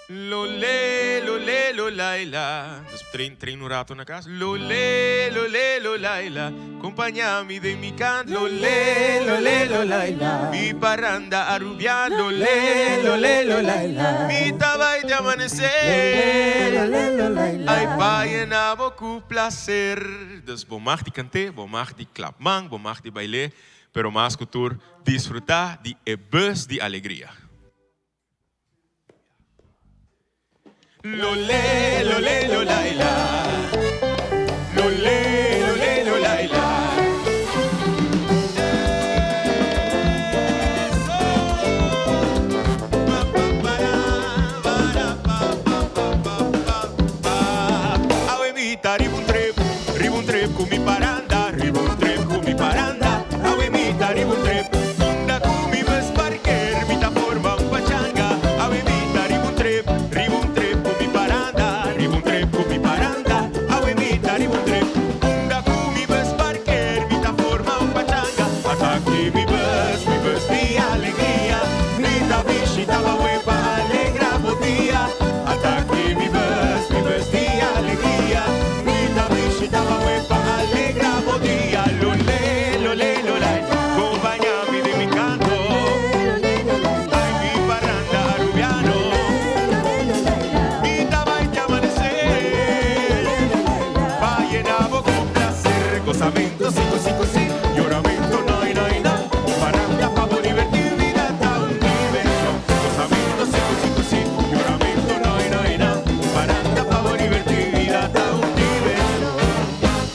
Lo le, lo le, lo lai la. Dus train train un rato na kas. Lo le, lo le, lo lai la. Kompañá mi den mi kant. Lo le, lo le, lo lai la. Mi paranda arubiano. Lo le, lo le, lo lai la. Mi ta bai te amanecer. Lo le, lo le, lo lai la. Ai pa yena bo ku placer. Dus bo mag di kant'é, bo mag di klap man, bo mag di bail'é, pero mas ku tur disfrutá di e bus di alegria. Lo le, lo le, lo lai la. Lo le, lo le, lo lai la. Eso. Pa pa para, para pa pa pa pa pa pa. Awe mi ta riba un trip, riba un trip ku mi paranda, riba un trip ku mi paranda. Awe mi ta riba un trip, unda ku mi bus parker, mi ta forma un pachanga. Awe mi ta riba un trip, riba un trip ku mi paranda, riba un trip ku mi paranda. Awe mi ta riba un trip, unda ku mi bus parker, mi ta forma un pachanga. Ataki mi bus, mi bus di alegria, mi ta bishita awe pa alegra bo dia. Ataki mi bus, mi bus di alegria, mi ta bishita awe pa alegra bo dia. Lo le, lo le, lo lai, compaña mi den mi canto. Ay, mi parranda arubiano. Mi ta bai te amanecer. Pa yena bo cu placer. Gozamento, si, si, si. Yoramento, noi, noi, no. Parranda pa bo diverti, vida ta un diversión. Gozamento, si, si, si. Yoramento, noi, noi, no. Parranda pa bo diverti, vida ta un diversión.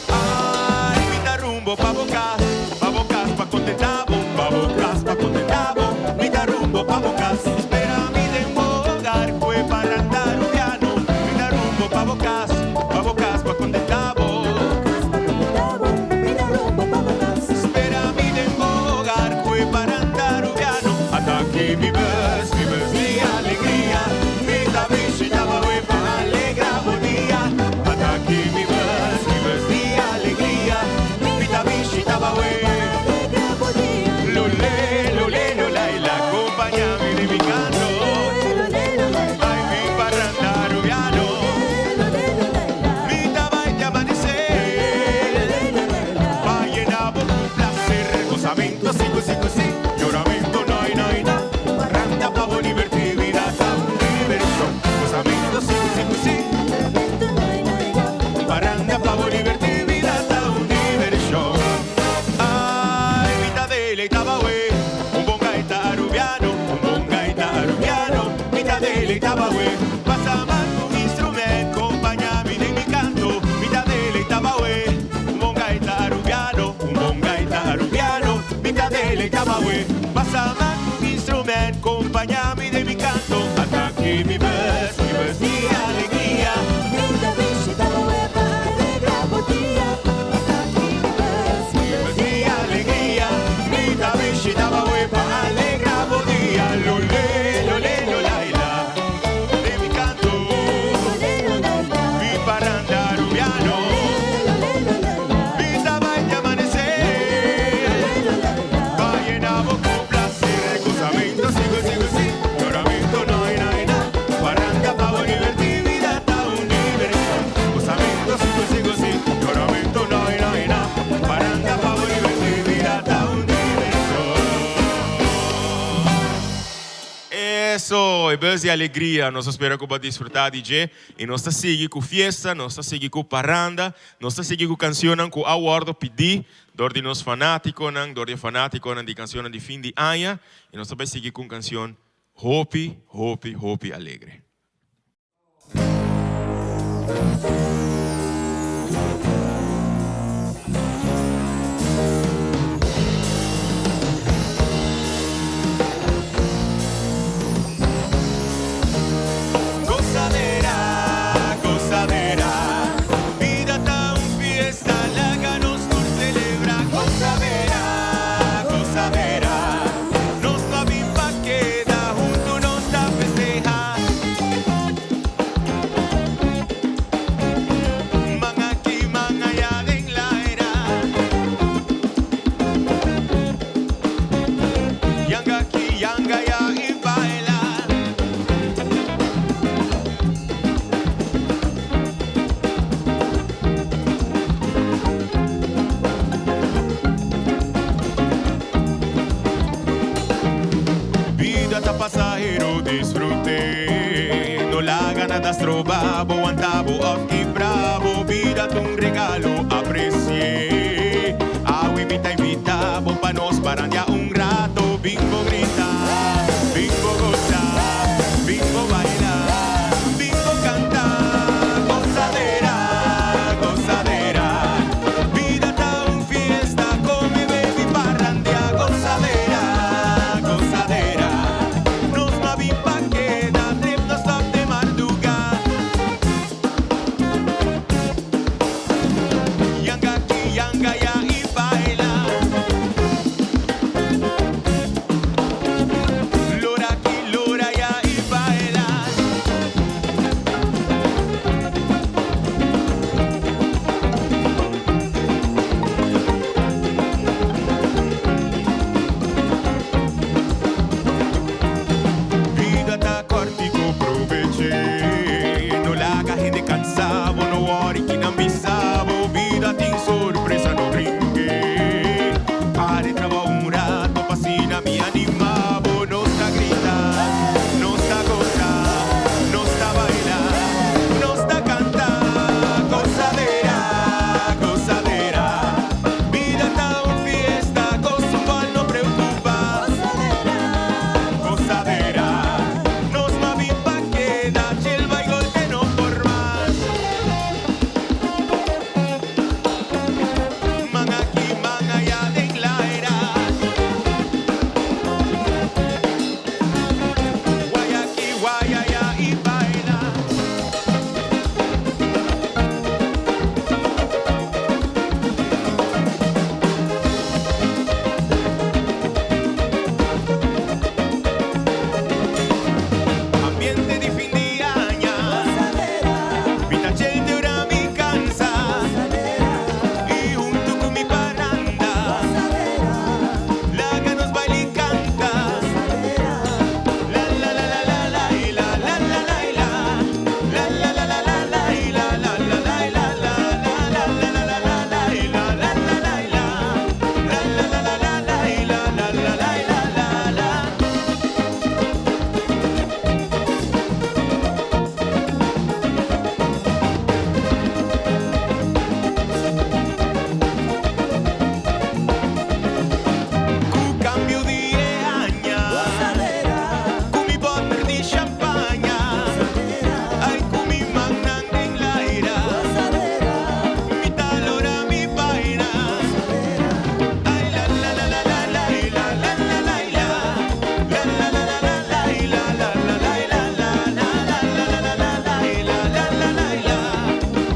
Ay, mi ta rumbo pa bo cas, pa bo cas pa contenta bo, pa bo cas pa contenta bo. Mi ta rumbo pa bo cas, spera mi den bo hogar cu e parranda arubiano. Mi ta rumbo pa bo cas, pa bo cas pa contenta bo. Spera mi den bo hogar cu e parranda arubiano. Ataki mi bus, mi bus di alegria. Mi ta bishita bo awe pa alegra bo dia. Ataki mi bus, mi bus di alegria. Mi ta bishita bo awe. Lo le, lo le, lo lai la, compaña mi den mi canto. Ay, mi parranda arubiano. Mi ta bai te amanecer. Pa yena bo cu placer. Gozamento, si, si, si. Yoramento, noi, noi, no. Parranda pa bo diverti, vida ta un diversión. Gozamento, si, si, si. Parranda pa bo diverti, vida ta un diversión. Ay, mi ta deleita awe, un bon gaita arubiano, un bon gaita arubiano. Mi ta deleita awe, pasa man un instrument, compaña mi den mi canto. Mi ta deleita awe, un bon gaita arubiano, un bon gaita arubiano. Mi ta deleita awe, pasa man un instrument, compaña mi den mi canto. Ataki mi bus, mi bus di alegria. Wow, e bus di alegria. Nos ta spera ku bo a disfrutá di dje. I nos ta sigui ku fiesta, nos ta sigui ku paranda, nos ta sigui ku kansionnan ku a wòrdu pidí dor di nos fanátikonan, dor di e fanátikonan di kansionnan di fin di aña. I nos ta bai sigui ku un kansion hopi, hopi, hopi alegre. Gozadera, gozadera, bida ta un fiesta, laga nos tur celebra. Gozadera, gozadera, nos no a bin pa keda, hunto nos ta festeha. Man aki, man aya den laira. Yanga aki, yanga aya y baila. Bida ta pasahero, disfrut'é. No laga nada stroba bo, wanta bo òf kibra bo. Bida ta un regalo, apresi'é. Awe mi ta invita bo pa nos barandia un rato. Bin bo grita, bin bo gosa, bin bo baila, bin bo canta. Gozadera, gozadera, bida ta un fiesta, come, bebe y parrandia. Gozadera, gozadera, nos no a bin pa keda, trip no stop te marduga. Yanga aki, yanga ya y baila. Lora aki, lora ya y baila. Bida ta cortico, probeche. No laga hende cansa bo, no worry ki nan bisa bo. Bida tin sorpresa, no bringue. Pare trabao un rato pa asina mi anima bo. Nos ta grita, nos ta goza, nos ta baila, nos ta canta. Gozadera, gozadera, bida ta un fiesta, gozo cual no preocupa. Gozadera, nos no a bin pa keda, chill bay golpe no por mas. Man aki, man aya den laira. Guay aki, guay aya y baila. Ambiente di fin di aña. Mi ta chente ora mi cansa. Y hunto cu mi paranda. Laga nos baila y canta. La la la la la la y la la la la y la. La la la la la la y la la la la y la la la la la la la la y la la la la y la. La la la la la la y la la la la y la la la. Cu cambio di e aña. Cu mi boter di champaña. Ay cu mi mannan den laira. Mi ta lora mi baila. Ay la la la la la la y la la la la y la. La la la la la la y la la la la y la la la la la la la la la y la la la la y la.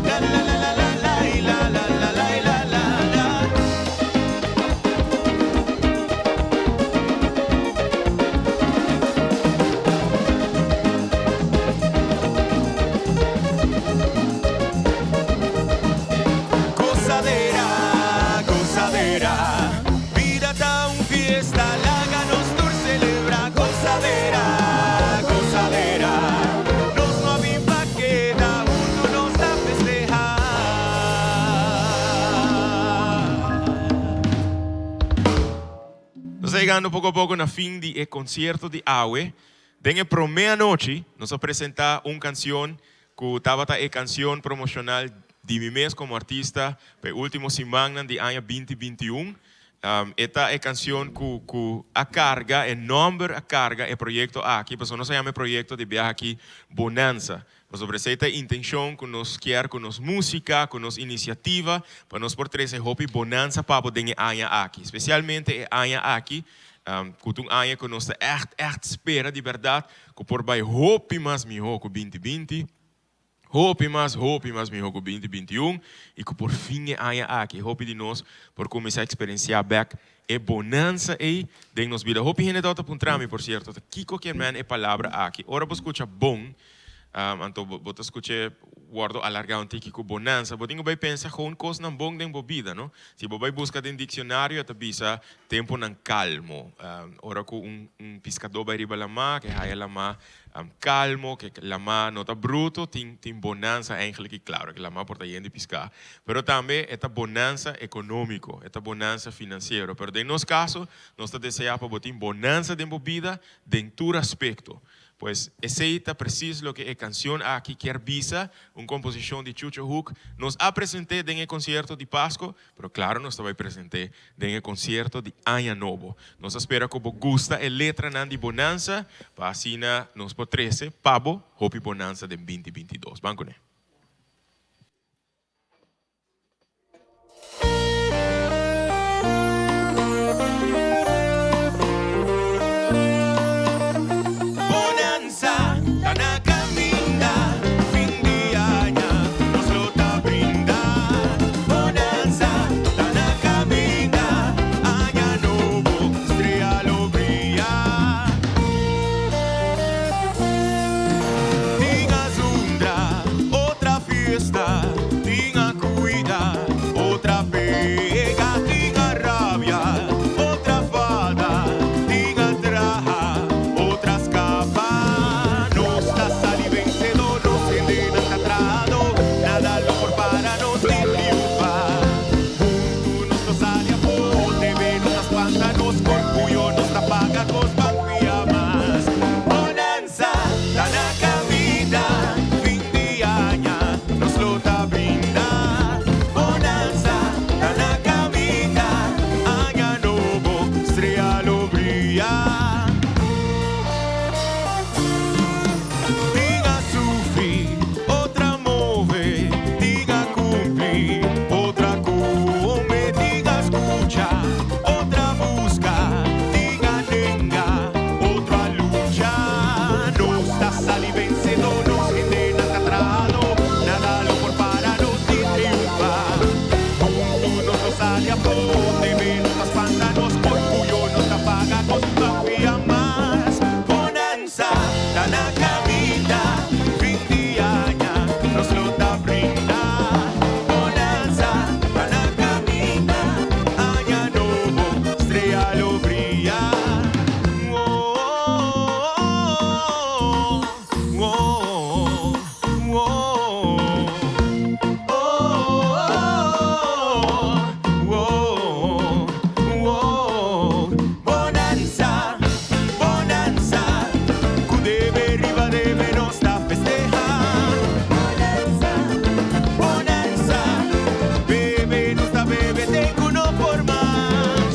La la la la la la y la la la la y la la la. Gozadera, gozadera, bida ta un fiesta, laga nos tur celebra. Gozadera, gozadera, nos no a bin pa keda, hunto nos ta festeha. Nos ta yegando poco a poco na fin di e concierto di awe. Den e promé anochi nos a presentá un kansion ku tabata e kansion promoshonal di mi mes komo artista pa e último simannan di aña 2021. E ta e kansion ku ku a karga e nòmber a karga e proyekto aki pasobra nos a yama e proyekto di biaha aki Bonanza. Pasobra esei ta e intenshon ku nos kier ku nos músika, ku nos inisiativa pa nos por trese hopi bonanza pa bo den e aña aki. Spesialmente e aña aki ku ta un aña ku nos ta ègt ègt spera di bèrdat ku por bai hopi mas mihó ku 2020. Hopi mas, hopi mas mihó ku 2021 i ku por fin e aña aki hopi di nos por kuminsá eksperensiá bèk e bonansa ei den nos bida. Hopi hende tabata puntra mi, por sierto, ta kiko kier men e palabra aki. Ora bo skucha bon, anto bo ta skuch'é wòrdu alargá un tiki ku bonansa, bo tin ku bai pensa gewoon kosnan bon den bo bida, no? Si bo bai buska den diksionario e ta bisa tempunan kalmo. Ora ku un piskadó bai riba lamá, ke haya lamá Calmo, ke lamá no ta bruto, tin tin bonansa eigenlijk y claro ke lamá por ta yen di piská, pero tambe e ta bonansa económico, e ta bonansa financiero, pero den nos caso nos ta desea pa bo tin bonansa den bo bida den tur aspecto. Pues esey ta precies loke e cancion aki kier bisa, un composicion di Chucho Hoek, nos a presente den e concierto di Pasco, Pero claro nos ta bay presente den e concierto di Aña Nobo. Nos ta spera cu bo gusta e letranan di Bonanza pa asina nos por trece pa bo hopi bonanza den 2022. Ban cune. Bonanza ta na caminda, fin di aña nos lo ta brinda. Bonanza ta na caminda, aña nobo strea lo bria. Tin a zundra otra fiesta, tin a cuida otra pega, tin a rabia otra fada, tin a traha. Otra scapa, nos ta sali vencedor, nos hendenan ta trahado, nada lo por para nos di triunfa. Huntu nos lo sali afó, TV no ta spanta nos, orguyo nos ta paga cos ban fia mas. Bonanza ta na caminda, fin di aña nos lo ta brinda. Bonanza ta na caminda, aña nobo strea lo bria. Diga sufri, otra move, diga cumpli, otra come, diga scucha, otra busca, diga nenga, otro a lucha. Nos ta sali vencedor, nos hendenan ta trahado, nada lo por para nos di triunfa. Huntu nos lo sali afó, debe nos ta spanta nos, orguyo nos ta paga cos pa fia mas. Bonanza ta na caminda, fin di aña nos lo ta brinda. Bonanza ta na caminda, aña nobo strea lo bria. Oh, oh, oh, oh. Oh, oh, oh, Bonanza, bonanza, cu debe riba debe nos ta festeha. Bonanza, bonanza, bebe nos ta bebe te cu no por mas.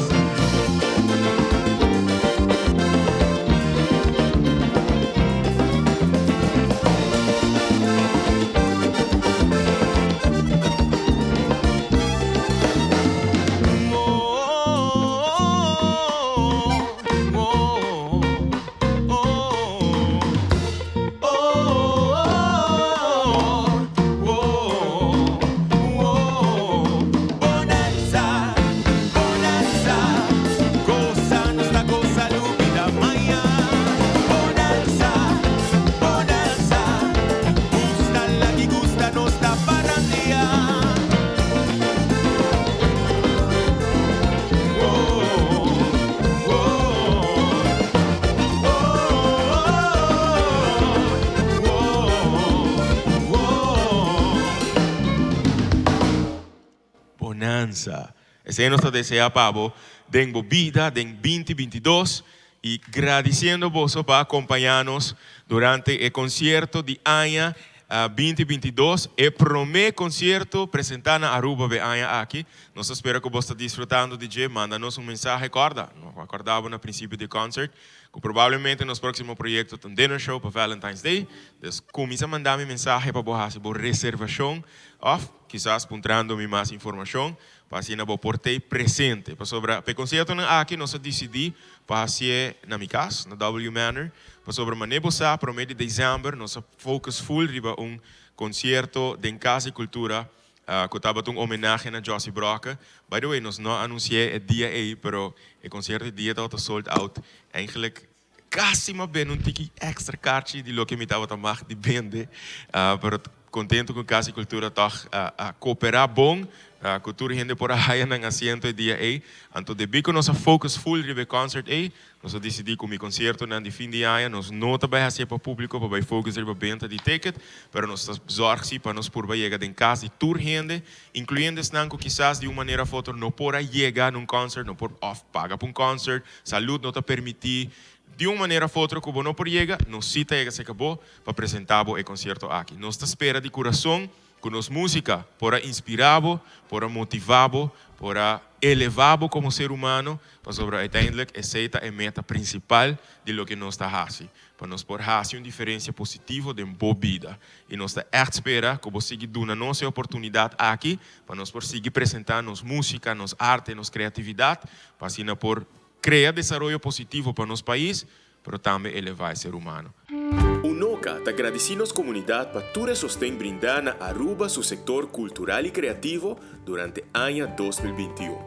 Bonanza, bonanza, goza nos ta goza lubida maña. Bonanza, bonanza, gusta la ki gusta nos ta parrandia. Oh, oh, oh, oh, oh. Bonanza. Esei nos ta desea pa bo den bo bida den 2022. y gradiciendo boso pa acompaña nos durante e concierto di aña 2022, e prome concierto presenta na Aruba be aña aki. Nos ta spera cu bo ta disfrutando di dje. Manda nos un mensahe, corda, nos a corda bo na principio di concert cu probablemente nos proximo proyecto ta un dinner show pa Valentine's Day. Dus cuminsa manda mi mensahe pa bo haci bo reservacion of kisas puntrando mi mas informacion pa asina bo por t'ey presente. Pasobra p'e conciertonan aki nos a dicidi pa hacié na mi cas, na W Manor, pasobra mane bo sa prome di december nos a focus full riba un concierto den Cas di Cultura cu tabata un homenahe na Jossie Brokke. By the way, nos no a anuncié e dia ey, pero e concierto e dia tabata sold out. Eigenlijk casi m'a bende un tiki extra kaarchi di loke mi tabata mag di bende, pero contento cu Cas di Cultura toch a coopera bon cu tur hende por a haya nan asiento e dia ey. Anto debí cu nos a focus full riba e concert ey, nos a dicidi cu mi conciertonan di fin di aña nos no ta bay hacié pa publico pa bay focus riba benta di ticket, pero nos ta zorg si pa nos purba yega den cas di tur hende, incluyendo esnan cu kisas di un manera of otro no por a yega na un concert, no por of paga pa un concert, salud no ta permiti, di un manera of otro cu bo no por yega, nos si ta yega cerca bo pa presenta bo e concierto aki. Nos ta spera di curason cu nos musica por a inspira bo, por a motiva bo, por a eleva bo como ser humano, pasobra uiteindelijk esey ta e meta principal di loke nos ta haci, pa nos por haci un diferencia positivo den bo bida. Y nos ta echt spera cu bo sigui duna nos e oportunidad aki pa nos por sigui presenta nos musica, nos arte, nos creatividad, pa asina por crea desaroyo positivo pa nos pais, pero tambe eleva e ser humano. Unoca ta gradici nos comunidad pa tur e sosten brinda na Aruba su sector cultural y creativo durante aña 2021.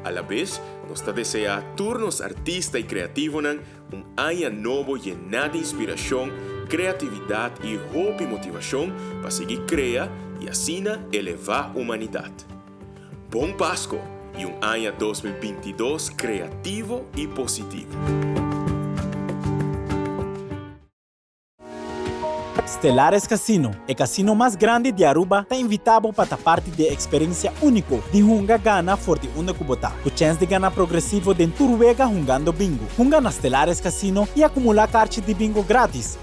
Alabes nos ta desea tur nos artista y creativonan un aña nobo yena di inspiracion, creatividad y hopi motivacion pa sigui crea y asina eleva humanidad. Bon Pasco y un aña 2022 creativo y positivo. Stellares Casino, e casino mas grandi di Aruba, ta invita bo pa ta parti di e experiencia unico di hunga gana for di unda cu bo ta, cu chens di gana progresivo den tur wega hungando bingo. Hunga na Stellares Casino y acumula carchi di bingo gratis.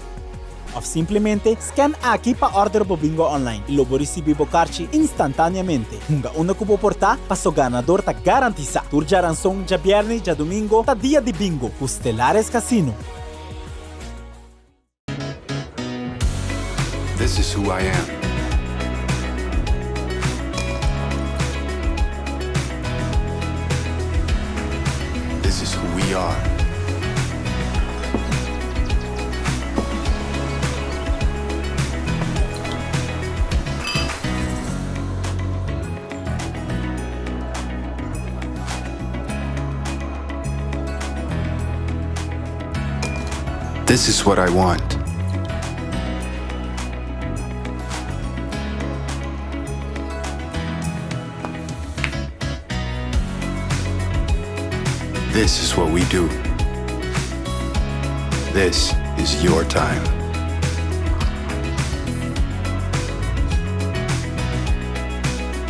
Of simplemente scan aki pa order bo bingo online y lo bo ricibi bo carchi instantaneamente. Hunga unda cu bo por ta, paso ganador ta garantisa. Tur djaranson, djabierne y djadomingo ta dia di bingo cu Stellares Casino. This is who I am. This is who we are. This is what I want. This is what we do. This is your time.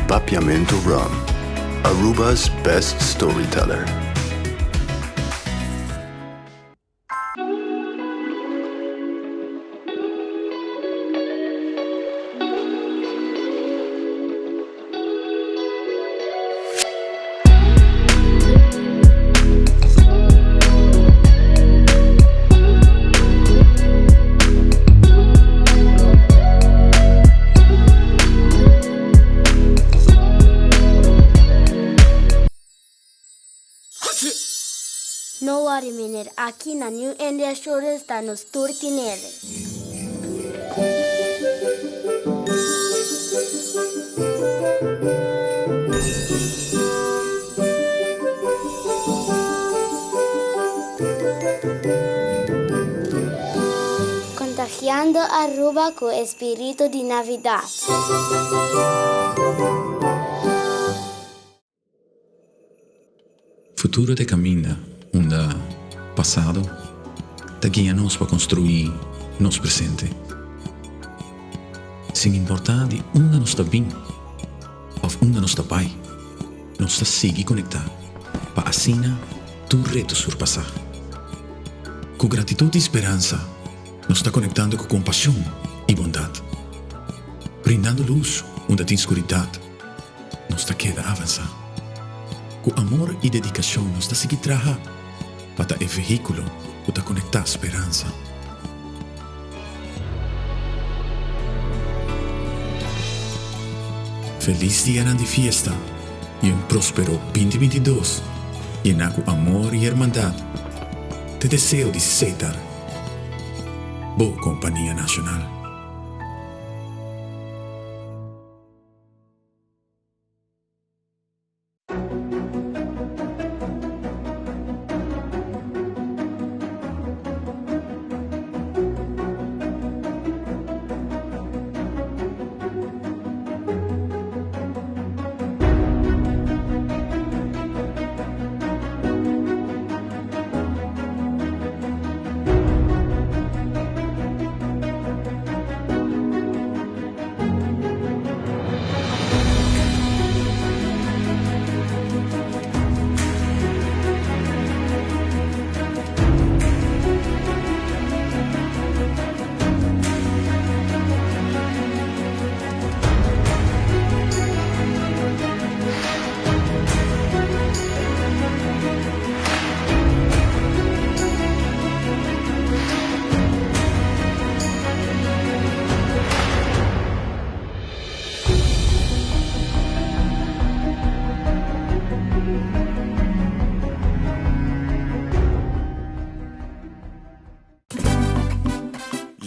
Papiamento Rum, Aruba's best storyteller. No worry meneer, aki na New India Assurance ta nos tur tinele. Contagiando Aruba cu e spirito di Navidad. Futuro ta e caminda unda pasado ta guia nos pa construi nos presente. Sin importa di unda nos ta bin of unda nos ta bay, nos ta sigui conecta pa asina tur reto surpasa. Ku gratitut i speransa, nos ta konektando ku kompashon i bondat. Brindando lus unda tin skuridat, nos ta keda avansá. Ku amor i dedikashon nos ta sigui traha pa ta e vehíkulo ku ta konektá speransa. Felis dianan di fiesta i un próspero 2022 yená ku amor i hermandat ta e deseo di Setar, bo kompania nashonal.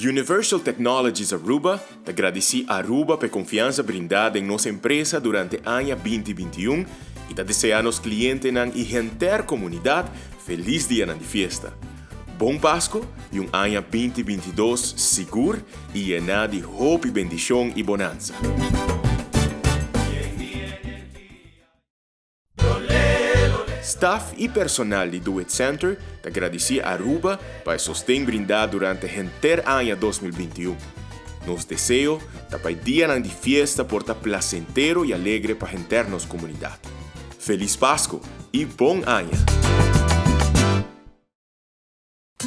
Universal Technologies Aruba ta gradici Aruba p'e confiansa brinda den nos empresa durante aña 2021 y ta desea nos clientenan y henter comunidad feliz dianan di fiesta. Bon Pasco y un aña 2022 sigur y yená di hopi bendicion y bonansa. Staf y personal di Do It Center ta gradici Aruba pa e sosten brindá durante henter aña 2021. Nos deseo ta pa e dianan di fiesta por ta placentero y alegre pa henter nos comunidad. Feliz Pasco y bon aña!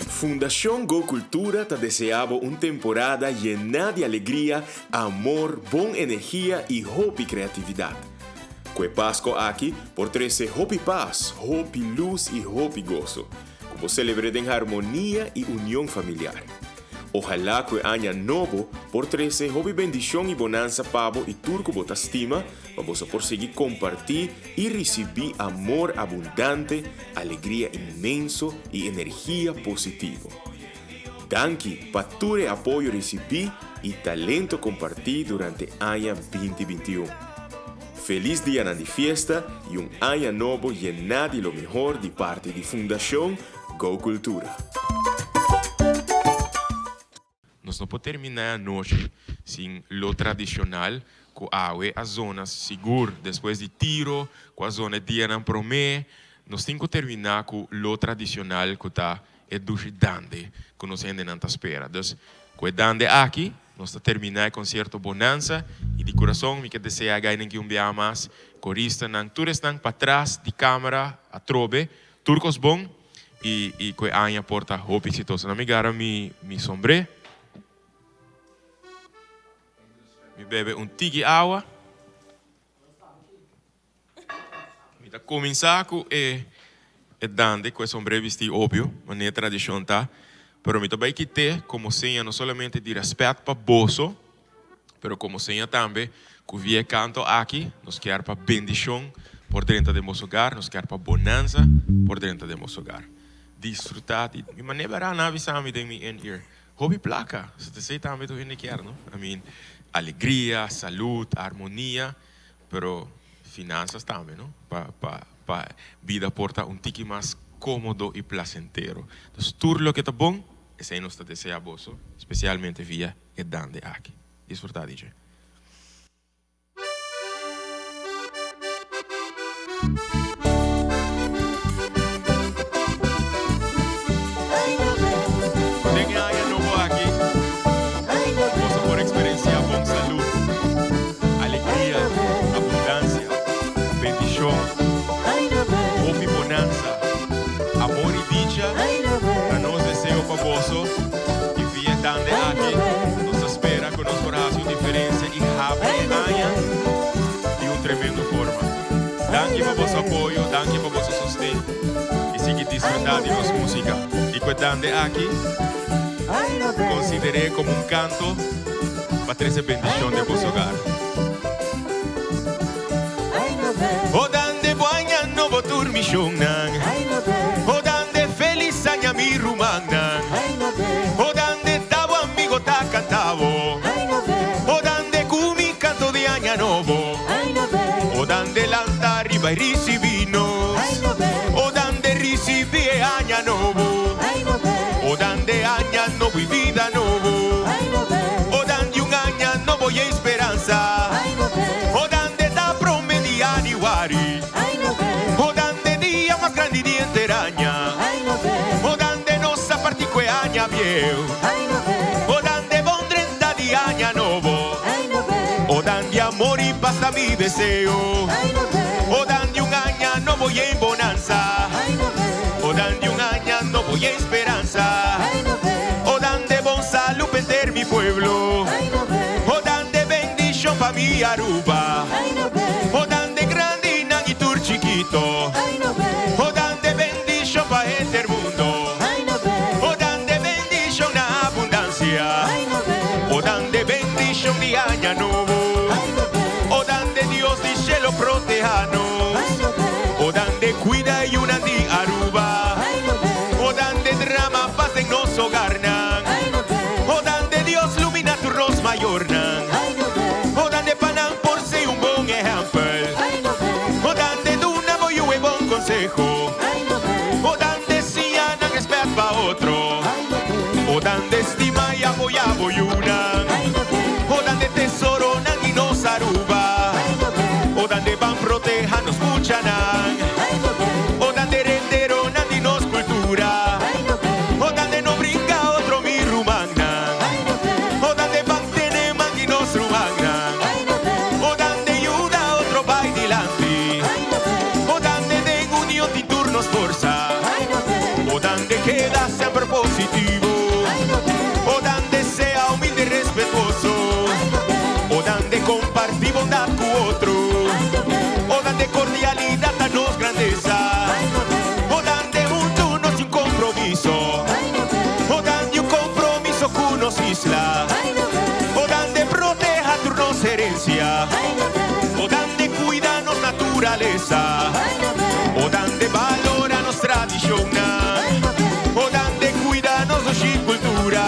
Fundacion Go Cultura ta desea bo un temporada yená di alegria, amor, bon energia y hopi creatividad. Cu e Pasco aki por trece hopi paz, hopi luz y hopi goso. Cu bo celebre den harmonia y union familiar. Ojalá cu e aña nobo por trece hopi bendicion y bonanza pa bo y tur cu bo ta stima, pa boso por sigui comparti y ricibi amor abundante, alegria inmenso y energia positivo. Danki pa tur e apoyo ricibi y talento comparti durante aña 2021. Feliz dianan di fiesta y un aña nobo yená di lo mehor di parti di Fundacion Go Cultura. Nos no por terminá e anochi sin lo tradicional cu awe a zona sigur despues di tiro cu a zona e dianan promé. Nos tin cu terminá cu lo tradicional cu ta e dushi dande cu nos hendenan ta spera. Dus cu e dande aki nos ta terminá e concierto Bonanza y di curason mi ke desea gainan ki un biaha mas, coristanan, tur esnan patras di camera atrobe, tur cos bon. I i ku e aña por ta hopi eksitoso. Na mi gara mi mi sombré. Mi bebe un tiki awa. Mi ta kuminsá ku e e dande ku e sombré bistí obvio, manera e tradishon ta. Pero mi ta bai kit'é komo seña no solamente di rèspèt pa boso, Pero como seña tambe cu via e canto aki nos kier pa bendicion por drenta den boso hogar, nos kier pa bonanza por drenta den boso hogar. Disfruta di mi manera bera nan a bisa mi den mi in ear, hopi placa, so ta esey tambe tur hende kier no, I mean alegria, salud, armonia, pero finanzas tambe no, pa pa pa bida por ta un tiki mas comodo y placentero. Entonces tur loke ta bon, esey nos ta desea boso, especialmente via e dande aki. Disfruta di dje. Den e aña nobo aki, boso por experiencia bon salud, alegria, abundancia, bendicion, hopi bonanza, amor y dicha ta nos deseo. disfrutá di nos músika. I ku e dande aki, konsider'é komo un kanto pa trese bendishon den boso hogar. O dande bo aña nobo tur mishonnan. O dande felis aña mi rumannan. O dande ta bo amigo ta kanta bo. O dande ku mi kanto di aña nobo. O dande lanta riba i risibí nos. O dande risibí e aña nobo. O dande aña nobo i bida nobo. O dande un aña nobo i e speransa. O dande ta prome di januari. O dande dia mas grandi di henter aña. O dande nos a parti ku e aña bieu. O dande bon drenta di aña nobo. O dande amor i pas ta mi deseo. O dande un aña nobo yen bonansa. O dande un aña nobo yen speransa. O dande bon salu pa henter mi pueblo. O dande bendishon pa mi Aruba. O dande grandinan i tur chikito. O dande bendishon pa henter mundo. O dande bendishon na abundansia. O dande bendishon di aña nobo. O dande Dios di shelo proteha nos. O dande cuida e yunan di Aruba. O dande drama paz den nos hogarnan. O dande Dios lumina tur nos mayornan. O dande pa nan por ser un bon ehempel. O dande duna bo yu e bon conseho. O dande siña nan respet pa otro. O dande stima y apoya bo yunan. O dande tesoronan di nos Aruba. O dande ban proteha nos muchanan. O dande herenderonan di nos cultura. O dande no bringa otro mi rumannan. O dande ban tene man di nos rumannan. O dande yuda otro bay dilanti. O dande den union tin tur nos forsa. O dande keda semper positivo. O dande sea humilde y respetuoso. O dande comparti bondad cu otro. O dande cordialidad ta nos grandeza. O dande hunto nos tin un compromiso. O dande un compromiso cu nos isla. O dande proteha tur nos herencia. O dande cuida nos naturaleza. O dande balora nos tradicionnan. O dande cuida nos dushi cultura.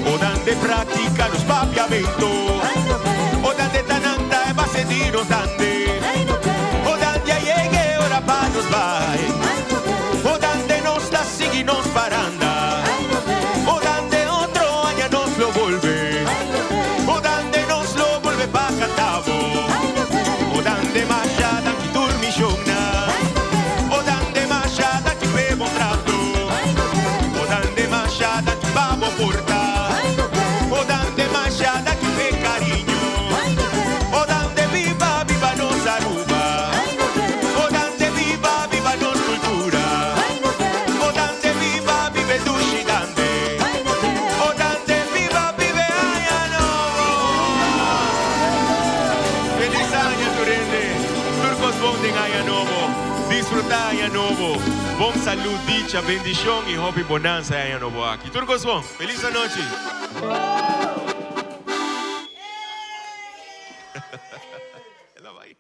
O dande practica nos papiamento. O dande ta nan ta e base di nos dande. O dande a yega e ora pa nos bai. O dande nos ta sigui nos paranda. O dande otro aña nos lo bolbe. O dande nos lo bolbe pa canta bo. O dande masha danki tur mishonnan. O dande masha danki p'e bon trato. O dande masha danki pa bo porta. O dande masha danki p'e cariño. O dande biba biba nos Aruba. O dande biba biba nos cultura. O dande biba biba e dushi dande. O dande biba biba e aña nobo. Feliz aña tur hende. Tur cos bon den aña nobo. Disfruta aña nobo. Bon salud, dicha, bendicion y hopi bonanza e aña nobo aki. Tur cos bon. Feliz anochi. El a bai.